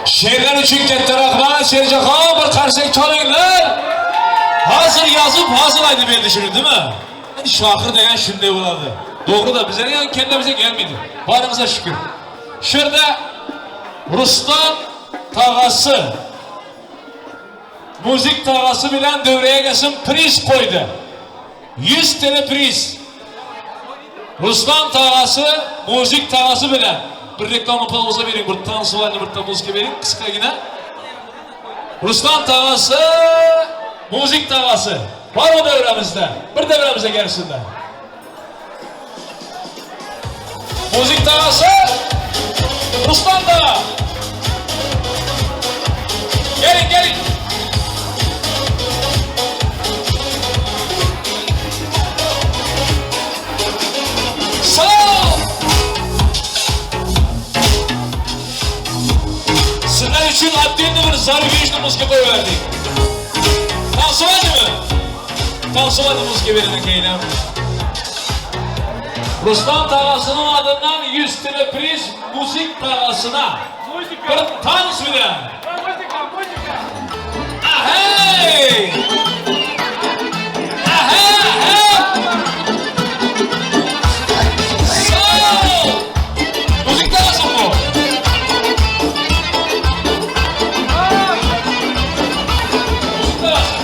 Şeirler üçün katta rahmat, Şercahan bir qarsak çalinglar. Hazır yazıp hazır aydı berdi şunu değil mi? Hani şahır degan shunday bo'ladi. Doğru da bize yani kendimize gelmedi. Barımıza şükür. Şurada Ruslan tağası müzik tağası bilen devreye gelsin priz koydu. 100 TL priz. Ruslan tağası müzik tağası bilen bir reklamı pauza verin, bir tansivalni bir muzika verin qisqagina. Ruslan tağası müzik tağası var mı devremizde? Bir devremize gelsinler. Müzik tağası Ruslan da. Gelin gelin. Sağ ol. Sizler için adliyende bir zarı güçlü müzik koyuverdik. Tansivalni mi? Tansivalni müzik verin keyin. Ruslan tağasının adından 100 TL priz müzik tağasına. Bir tans bilen. Ahey! Ahey! Ahey! Sağ ol! Müzik tağası bu. Müzik tağası.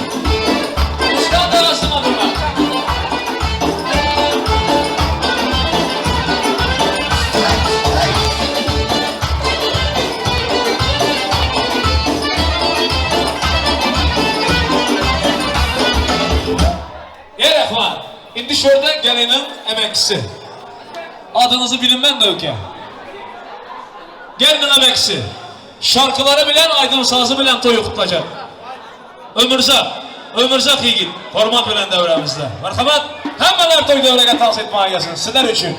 Ruslan tağasının adından. Ey Rahman, indi şurada gelinin emekçisi. Adınızı bilinmem de öke. Gelinin emekçisi. Şarkıları bilen, aydın sazı bilen toyu kutlayacak. Ömürzak, Ömürzak yigit, hurmat bilen devremizde. Merhamet, hemmeler toy devrege tavsiye etmeye gelsin. Sizler için.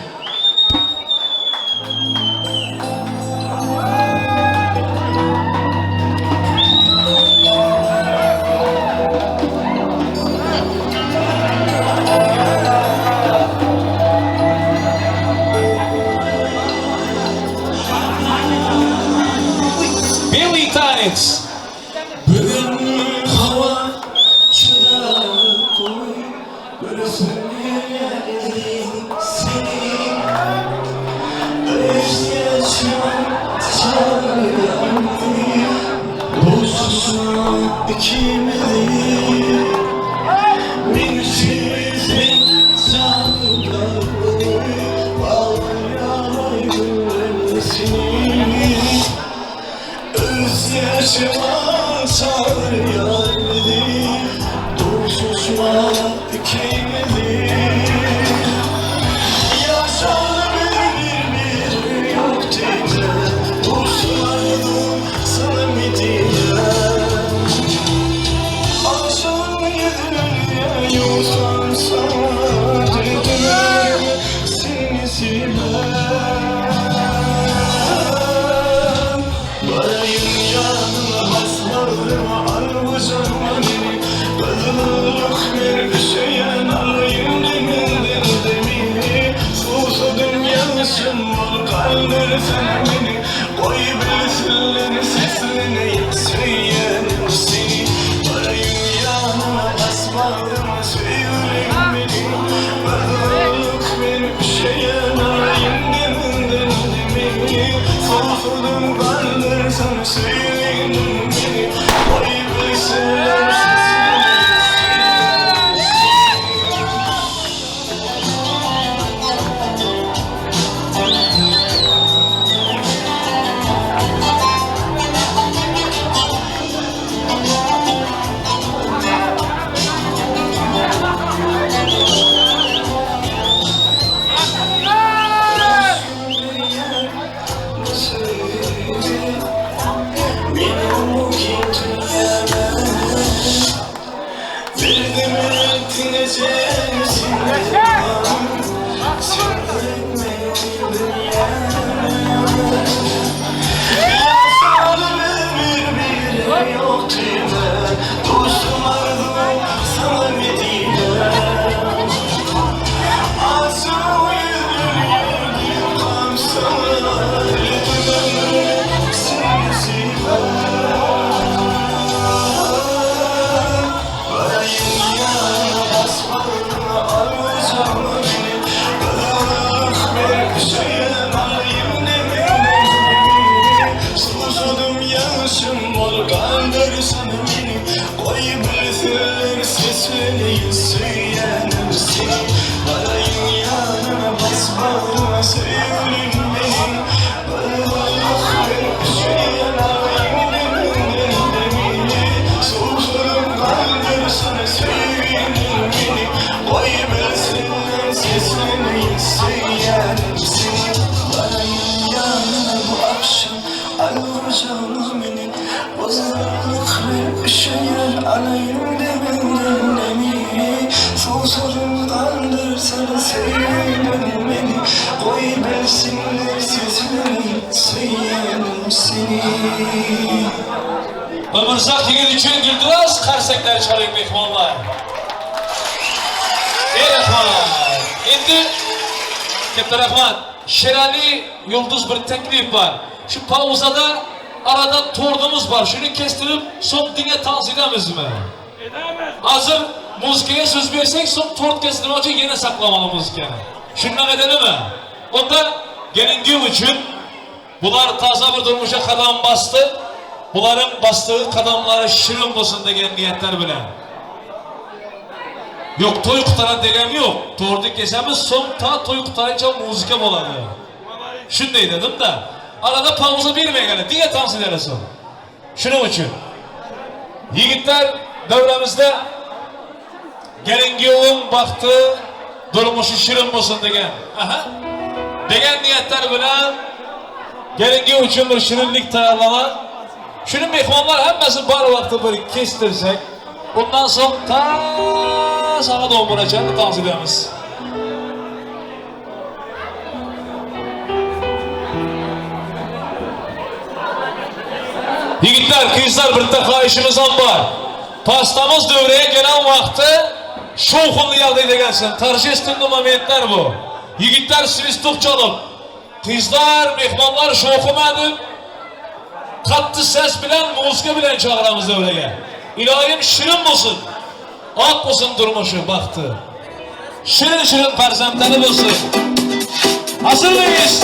Duşuşma ikimizi Minsiz canlarımı Bağlayaray güllerini Öz yaşıma sarıyor beni Duşuşma ikimizi Yaşar bir bir yok diye Dostlardım sana Medine Akşam yedine yoksan sana Dedim seni sevmem Varayım yanına basmarım Alacağım beni Kızıllık bir şeyen alayım deminden demini Susadım yanlışım ol kaldır sen beni Koy bilsinler sesini söyleyenim seni Varayım yanına basmarım Söyleyeyim beni Kızıllık bir şeyen alayım deminden demini Susadım kaldır sen söyleyin beni Koy bilsinler sesini Dostum aradım sana Medine Kandırsan beni Koy bilsinler sesini Söyleyenim seni Varayım yanına bas bağrına Söyleyeyim benim Kırılık bir şeyin Alayım deminden demini Susurum kandırsan Söyleyeyim beni Koy bilsinler sesini Söyleyenim seni Varayım yanına bu akşam Alacağım beni Bozarlık bir şeyler alayım deminden demini Susurum kaldırsana sevgilim beni Koy bilsinler sesini Söyleyelim seni Ömürzak yigit uchun gulduros qarsaklar chaling mehmonlar. Ey rahmat. Endi katta rahmat. Sherali Yulduz bir taklif bor. Shu pauzada arada tortimiz bor. Shuni kestirib, so'ng dinga tans edamizmi? Edamiz. Hozir muzikaga so'z bersak, so'ng tort kestirmoqchi yana saqlamalı muzikani. Shundan edalimi? Onda gelin uchun bular taza bir durmuşa qadam bastı. Buların bastığı kadamları şirin olsun degan niyetler bilan. Yo'q, to'y qutaran degan yo'q. Tortni kesamiz, so'ng ta to'y qutarancha muzika bo'ladi. Shunday dedim-da. Arada pauza bermagani, diga tans ederasan. Shuning uchun yigitlar davramizda gelin kuyovning baxti durmushi shirin bo'lsin degan. Aha. Degan niyatlar bilan gelin kuyov uchun bir shirinlik tayyorlanan. Shuni mehmonlar hammasi bor vaqti bir kestirsak, undan so'ng ta soat 11gacha tans edamiz. Yigitlar, qizlar bitta xohishimiz ham bor. Pastamız devreye gelen vaqti şovxunli yoqdayda gelsin. Торжественный momentlar bu. Yigitlar svistok chalib, qizlar, mehmonlar şovxum edib, qattiq ses bilan, muzika bilan chaqiramiz devrega. Iloyim shirin bo'lsin. Oq bo'lsin turmushi, baxti. Shirin shirin farzandlari bo'lsin. Hazırmıyız?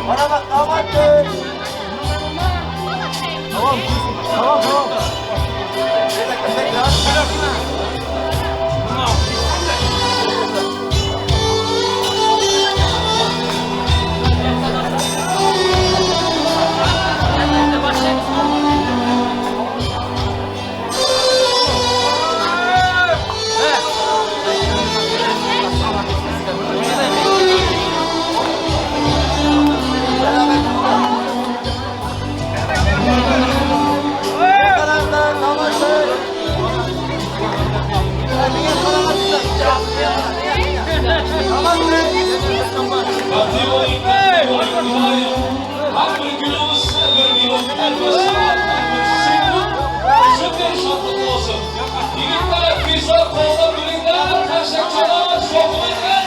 Bana bak damat bey. Tamam tamam tamam. Bir dakika tekrar. Her bir günümüz, bir yıl, her bir saat, her bir sekund shunday shodlikli bo'lsin. Yigitlar, qizlar qo'llab yuringlar, qarsak chalib, sho'xlaylar.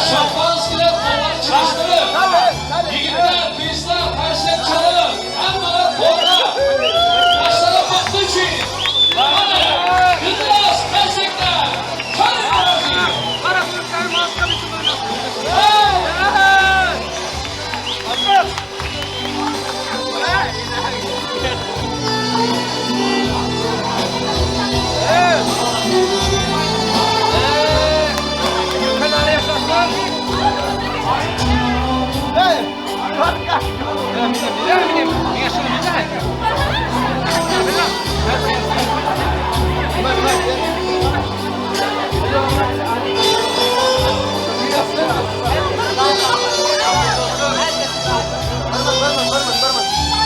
Şampanskiler qo'llar chashtirib, yigitlar, qizlar qarsak chalib, hammalar qo'llab. Yoshlar baxti uchun. Mana, iltimos, qarsaklar. Chaling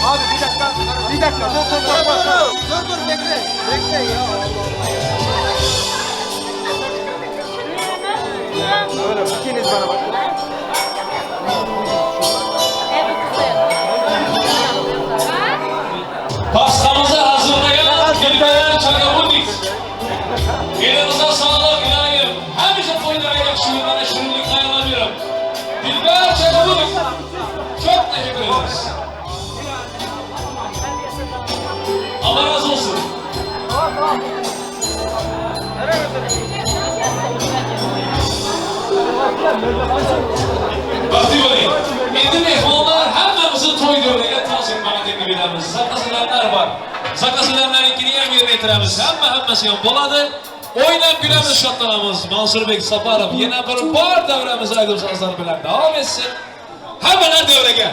Abi bir dakika, bir dakika. Dur dur dur dur. Dur dur bekle. Bekle ya. Allah Allah. İkiniz bana bakın. Pastamızı hazırlayan Dilber Çakabudik. Elinize sağlık ilayim. Həmişə toylara yaxşı günlərə şirinlik dayanamıyorum. Dilber Çakabudik. Çok teşekkür ederiz. Allah razı olsun. Baxtli bo'ling. Endi mehmonlar hammamizni to'y davriga toz etmani taklif etamiz. Zakaz edenlar bor. Zakaz edenlarninkini ham yerga yetiramiz. Hamma hammasi ham bo'ladi. O'ynab kulamiz, shodlanamiz. Mansurbek Safarov yana bir bor davramiz aydim sozlar bilan davom etsin. Hammalar davraga.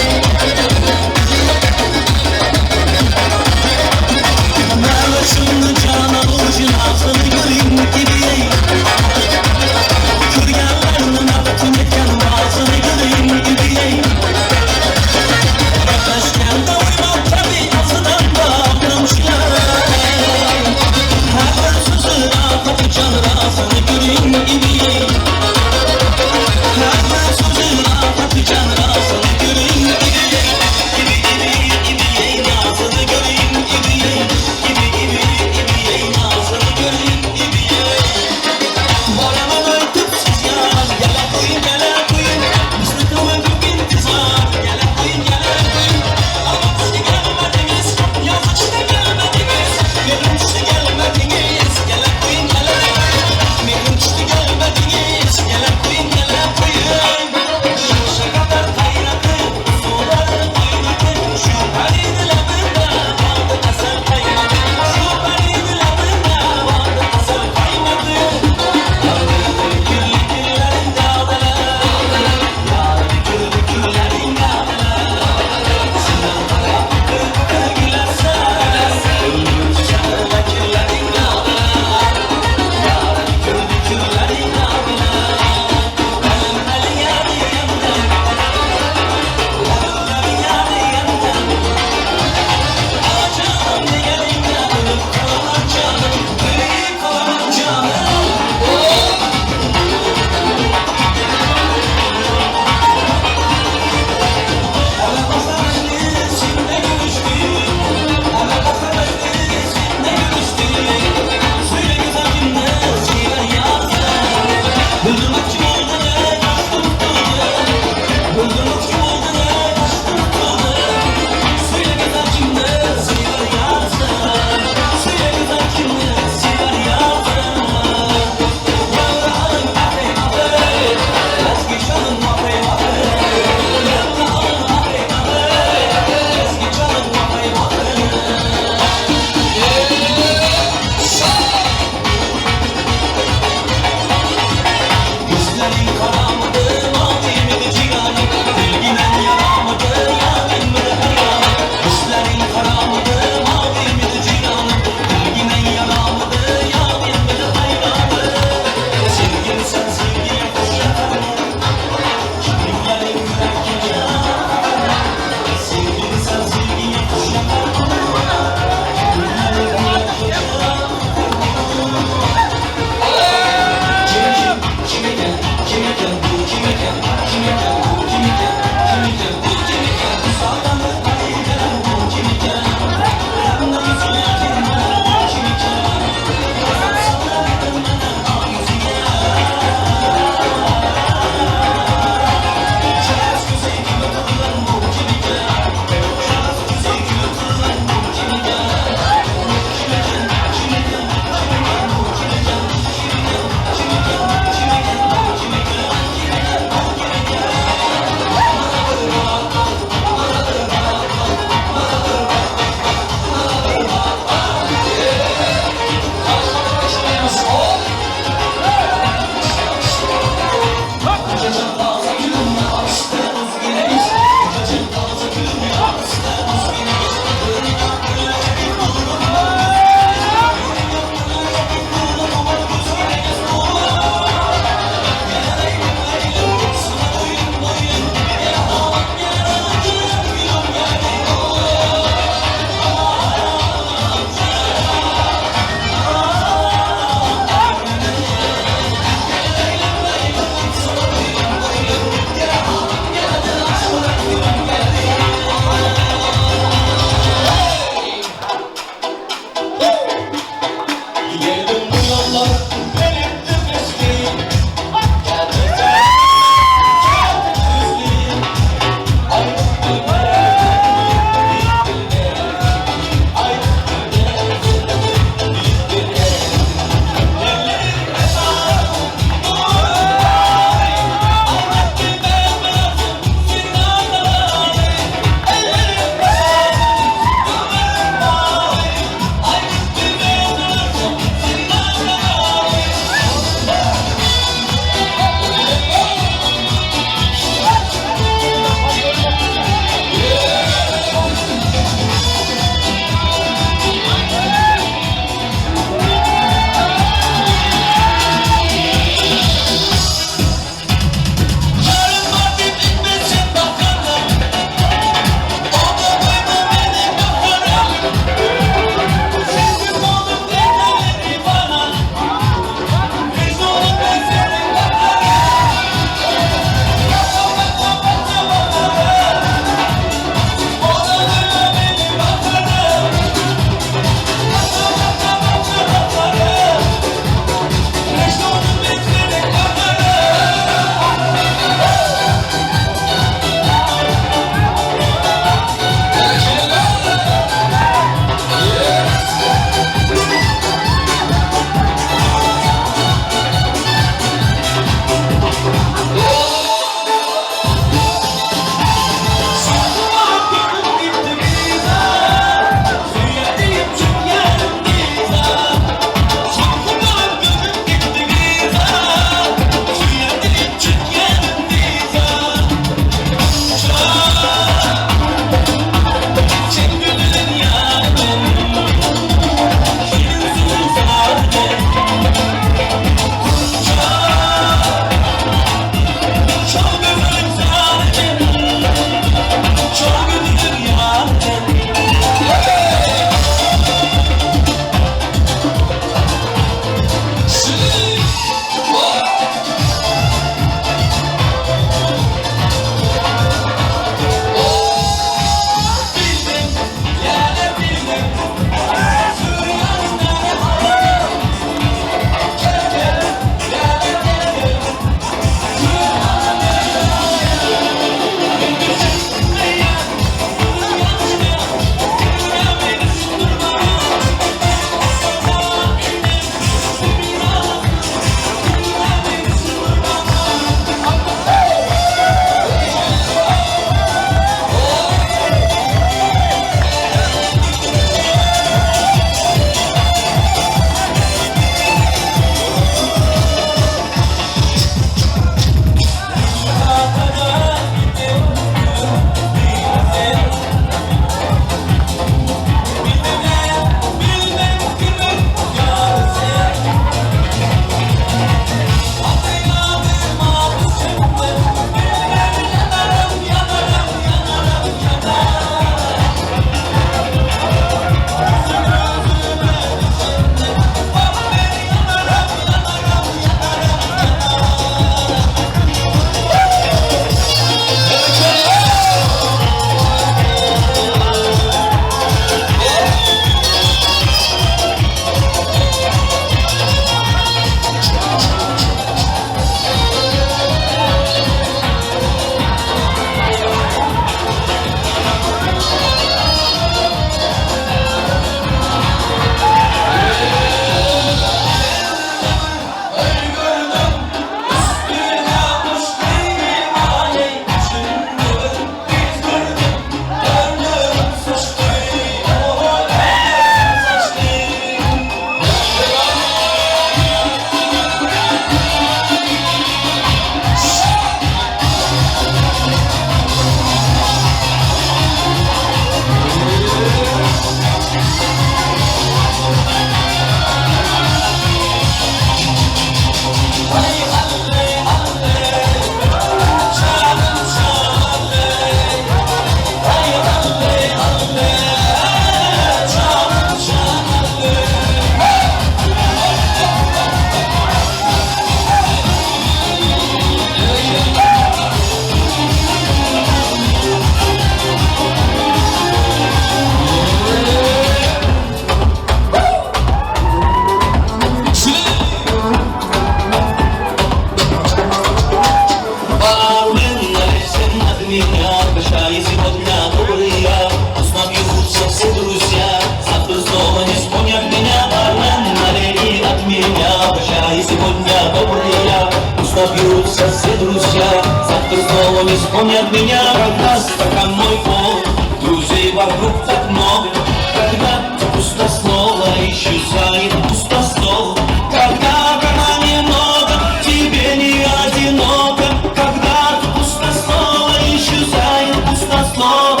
вспомнят меня, когда стакан мой пол, друзей вокруг так много, когда пусто снова исчезает пустостол, когда в кармане много, тебе не одиноко, когда пусто снова исчезает пустослов.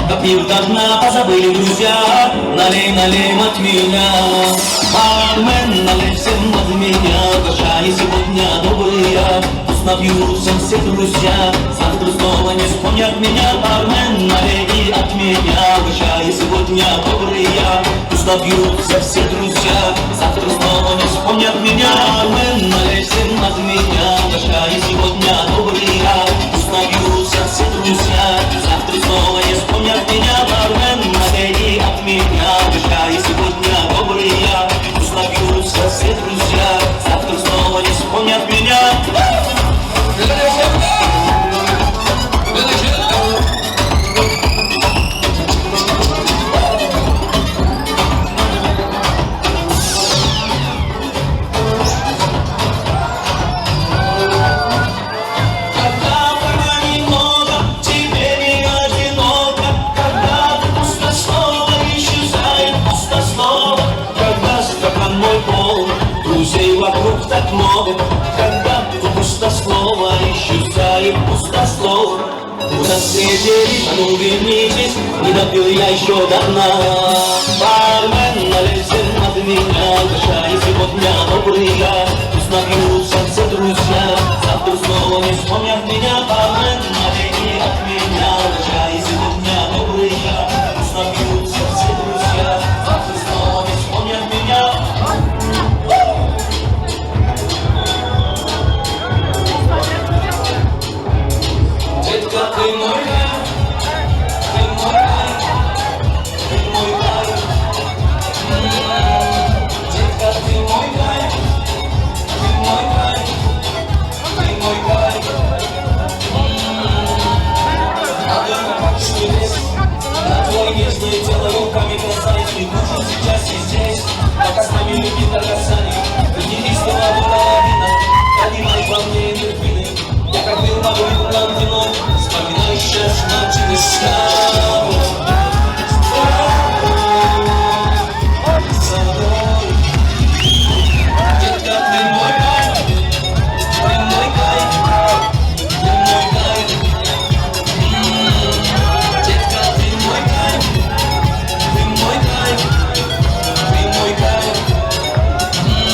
Допив до дна, позабыли друзья, налей, налей от меня. Бармен, налей всем от меня, угощай сегодня добрый я. Пусть напьются все друзья, завтра снова не вспомнят меня. Бармен, налей и от меня, угощай сегодня добрый я. Пусть напьются все друзья, завтра снова не вспомнят меня. Бармен, налей всем от меня, угощай сегодня добрый я. Пусть напьются все друзья, завтра снова не вспомнят меня. Бармен, налей и от меня, угощай сегодня добрый я. Пусть напьются все друзья, завтра снова не вспомнят меня. Когда в кармане много, тебе не одиноко, когда ты пустослова исчезает пустослов, когда стакан мой полон, друзей вокруг так много, когда ты пустослова исчезает пустослов. Куда съездили, а ну вернитесь, не допил я еще до дна. Бармен, налей всем от меня, угощай сегодня добрый я. Пусть напьются все друзья, завтра снова не вспомнят меня. Бармен, налей и от меня, угощай сегодня добрый я. Пусть напьются все друзья, завтра снова не вспомнят меня. Детка, ты мой кайф, ты мой кайф, ты мой кайф. М-м-м. Детка, ты мой кайф, ты мой кайф, ты мой кайф. М-м-м. Надо как чудес, на твой нежное тело руками касаюсь, не нужен сейчас и здесь, пока с нами любви касаний, ты неистово половина, поднимай во мне эндорфины. Я как был могу блондином, вспоминаю сейчас мартини с тобой, с тобой, с тобой. Детка, ты мой кайф, ты мой кайф, ты мой кайф. М-м-м. Детка, ты мой кайф, ты мой кайф, ты мой кайф. М-м-м.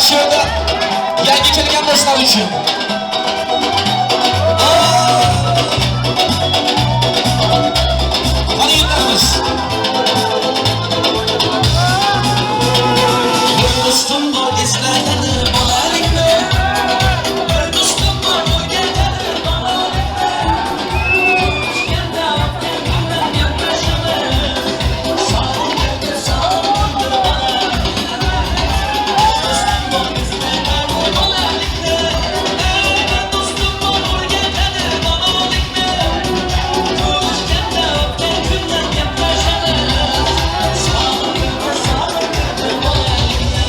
Shu yerda yangi kelgan do'stlar uchun. Qani yigitlarimiz. Bir do'stim bor eslatadi bolalikni. Bir do'stim bor o'rgatadi bolalikni. Ko'rishganda o'tgan kunlar gaplashamiz. Sog'intirdi, sog'intirdi bolalikni. Bir do'stim bor eslatadi bolalikni. Bir do'stim bor o'rgatadi bolalikni. Ko'rishganda o'tgan kunlar gaplashamiz. Sog'intirdi, sog'intirdi bolalikni.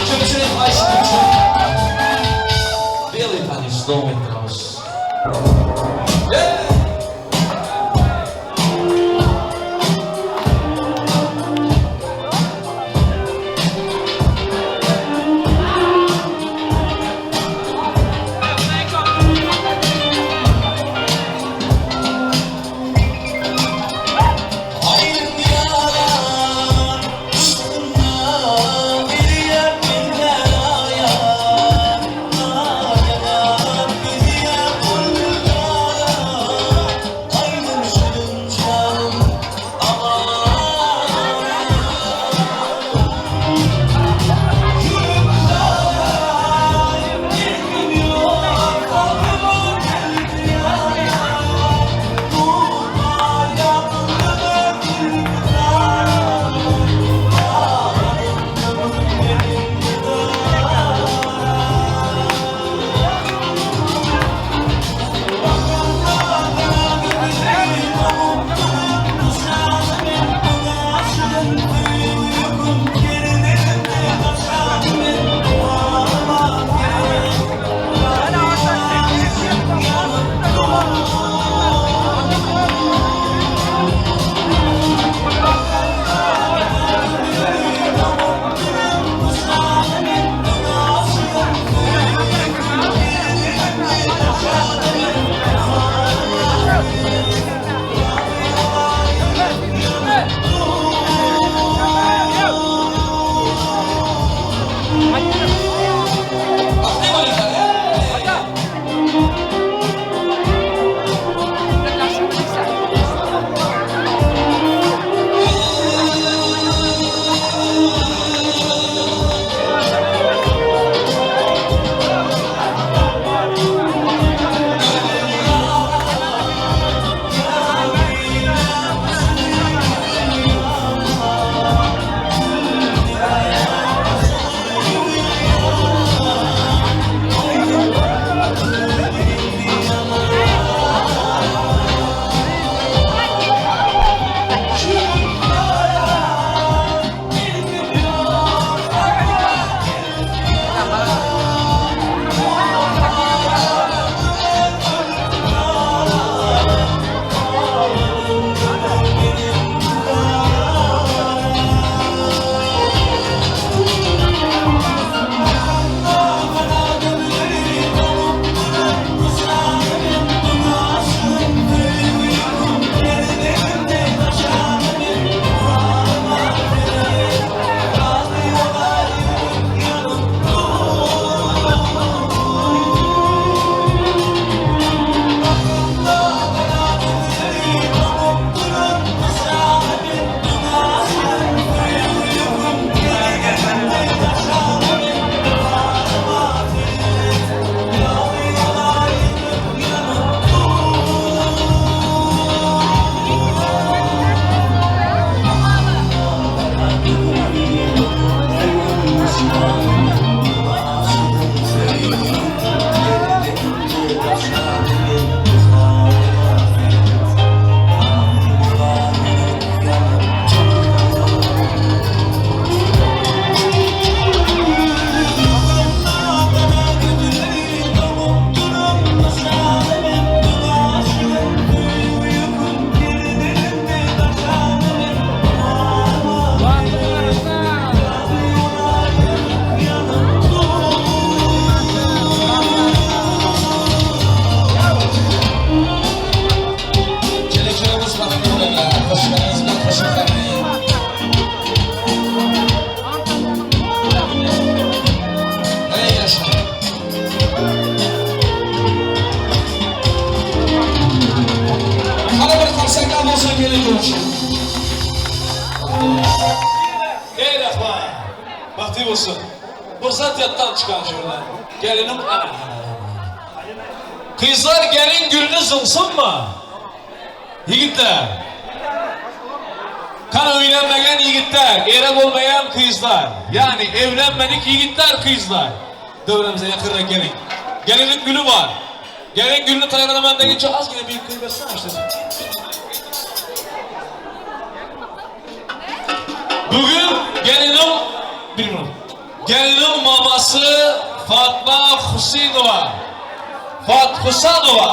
Köpçülik haýsy köpçülik? Белый танец dowam etdiramiz. Ey rahman, baxtli bo'lsin. Fursat yatdan chiqqan şuradan. Gelinim ana. Kızlar gelin gülünüz olsun mu? Yigitler. Kan evlenmeyen yigitler, ere olmayan kızlar. Yani evlenmedik yigitler kızlar. Devremize yakınra gelin. Gelinin gülü var. Gelin gülünü tayarlaman deginçe az yine bir kıyı versene işte. Bugün gelinim bir minut. Geliniň mamasy Fatma Huseýnowa. Fat Husanowa.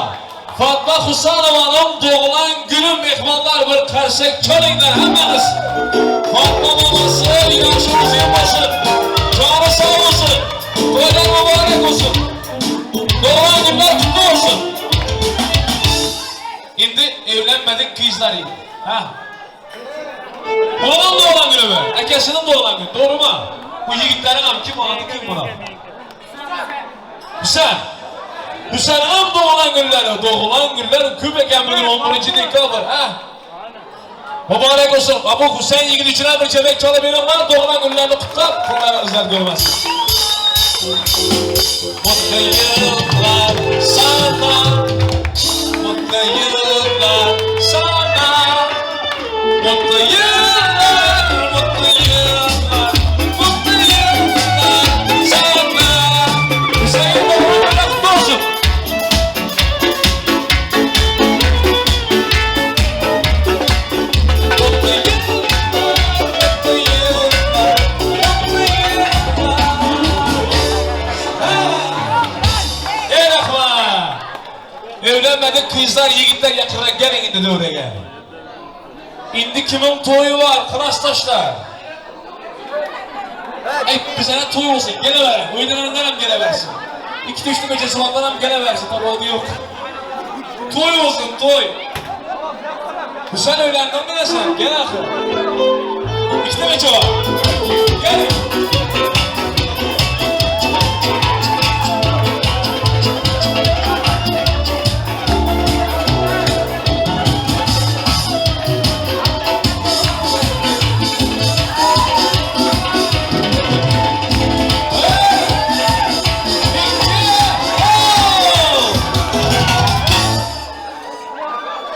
Fatma Husanowanyň doglan güni myhmanlar bir karsek çalyňlar hemmäňiz. Fatma mamasy ýaşy uzyn bolsun. Jany sag bolsun. Toýlar mübarek bolsun. Doglan günler kutly bolsun. Indi evlenmedik gyzlary. Ha. Onuň doglan günümi? Akasiniň doglan günü, dogrymy? Bu ýigitleriň hem kim ady kim buna? Hüsen. Hüseniň doglan günleri, doglan günler köp eken bugün 11 dekabr, ha? Mübarek olsun. Ha bu Hüseyin ýigit üçin hem bir çebek çalyp beriňler, doglan günlerini kutlap, kunlaryňyzlar görmesin. Mutlu yıllar sana, mutlu yıllar sana, mutlu yıllar, mutlu yıllar, mutlu yıllar sana. Hüseyin doğum günün kutlu olsun. Mutlu yıllar, mutlu yıllar, mutlu yıllar. Ey rahman! Evlenmedik kızlar, yigitler yakınrak gelin indi döwrege. Indi kimiň toýy bar, klasdaşlar? Ey, bizene toý bolsun, geleweriň. Öýlenenler hem gelewersin. Iki düşli mejlisi olanlar hem gelewersin, tapawudy ýok. Toý bolsun, toý. Sen öýlendin mi sen? Gel ahyr. Ikkite meçe bar. Gelin.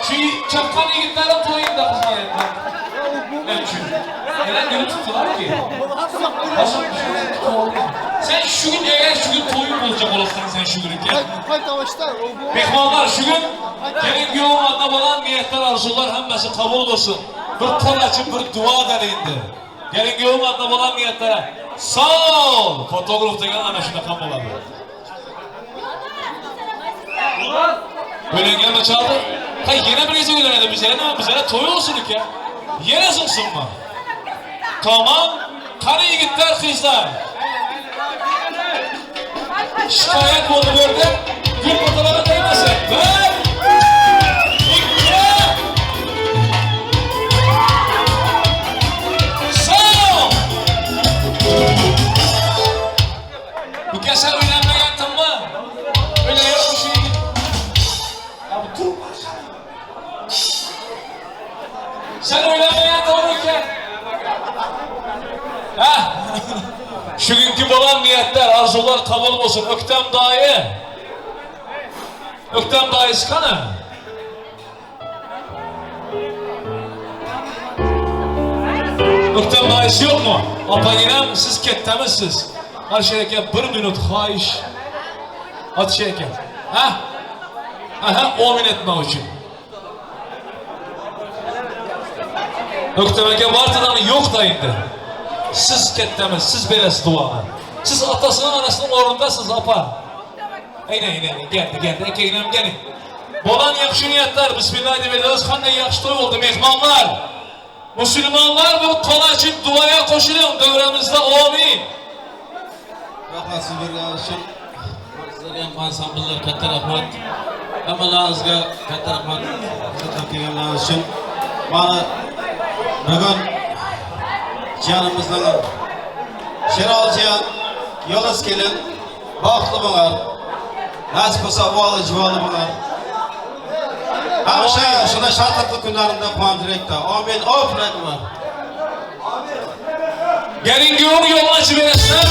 Şu çapkan ýigitleriň toýunda kızlar etmek. Ne üçin? Neden günü tuttular ki? Nasıl Sen şu gün eğer şu gün toyun olacak olursan sen şu günü gel. Mehmanlar şu gün gelin güyowun adına bolan niyetler arzular hemmesi kabul olsun. Bir kol açıp bir dua eder indi. Gelin güyowun adına bolan niyetlere. Sağ ol. Fotograf degen ana şunaqa bolady. Öýlengenmi çaldy? Ha ýene bir gece öýlenedi bize nime bize toý bolsun ya. Ýene syňsynmy? Tamam. Kany ýigitler gyzlar. Şikaýat boldy gördüm. Gül fotolara değmesin. Bir, iki, son. Bu kese öýlenmegen tymmy? Öyle yok mu şu yigit? Ya bu durmaz. Sen öýlenmeýän dogry eken. Ha? Şu günkü bolan niyetler, arzular kabul olsun. Öktem dayı. Öktem dayısı kanı. Öktem dayısı yok mu? Apa siz kettemizsiz. Her aka bir minut xahish. Atish aka. Ha? Aha, 10 etmek uchun. Öktem aka vartadan yo'q da endi. Siz kattamiz, siz berasiz duoni. Siz otasinin, onasining o'rnidasiz, opa. Aynen, aynen, geldi, geldi. Aka, gelin. Bolan yaxshi niyatlar, bismillah deb aytamiz. Qanday yaxshi to'y bo'ldi, mehmonlar. Musulmonlar bu qo'l ochib duoga qo'shiling davramizda amin. Rahmat siz berganingiz uchun. Sizlarga ham ansambllar katta rahmat. Hammalaringizga katta rahmat qatnab kelganlaringiz uchun. Mana bugun jiyanimizning Sherali jiyan, Yulduz kelin baxtli bo'lar. Nasib bo'lsa uvoli jivoli bo'lar. Hamisha shunday shodlikli kunlarimda quvontiraylik. Amin. Of rahmat. Gelin kuyovun yolunu açıp berasizlar.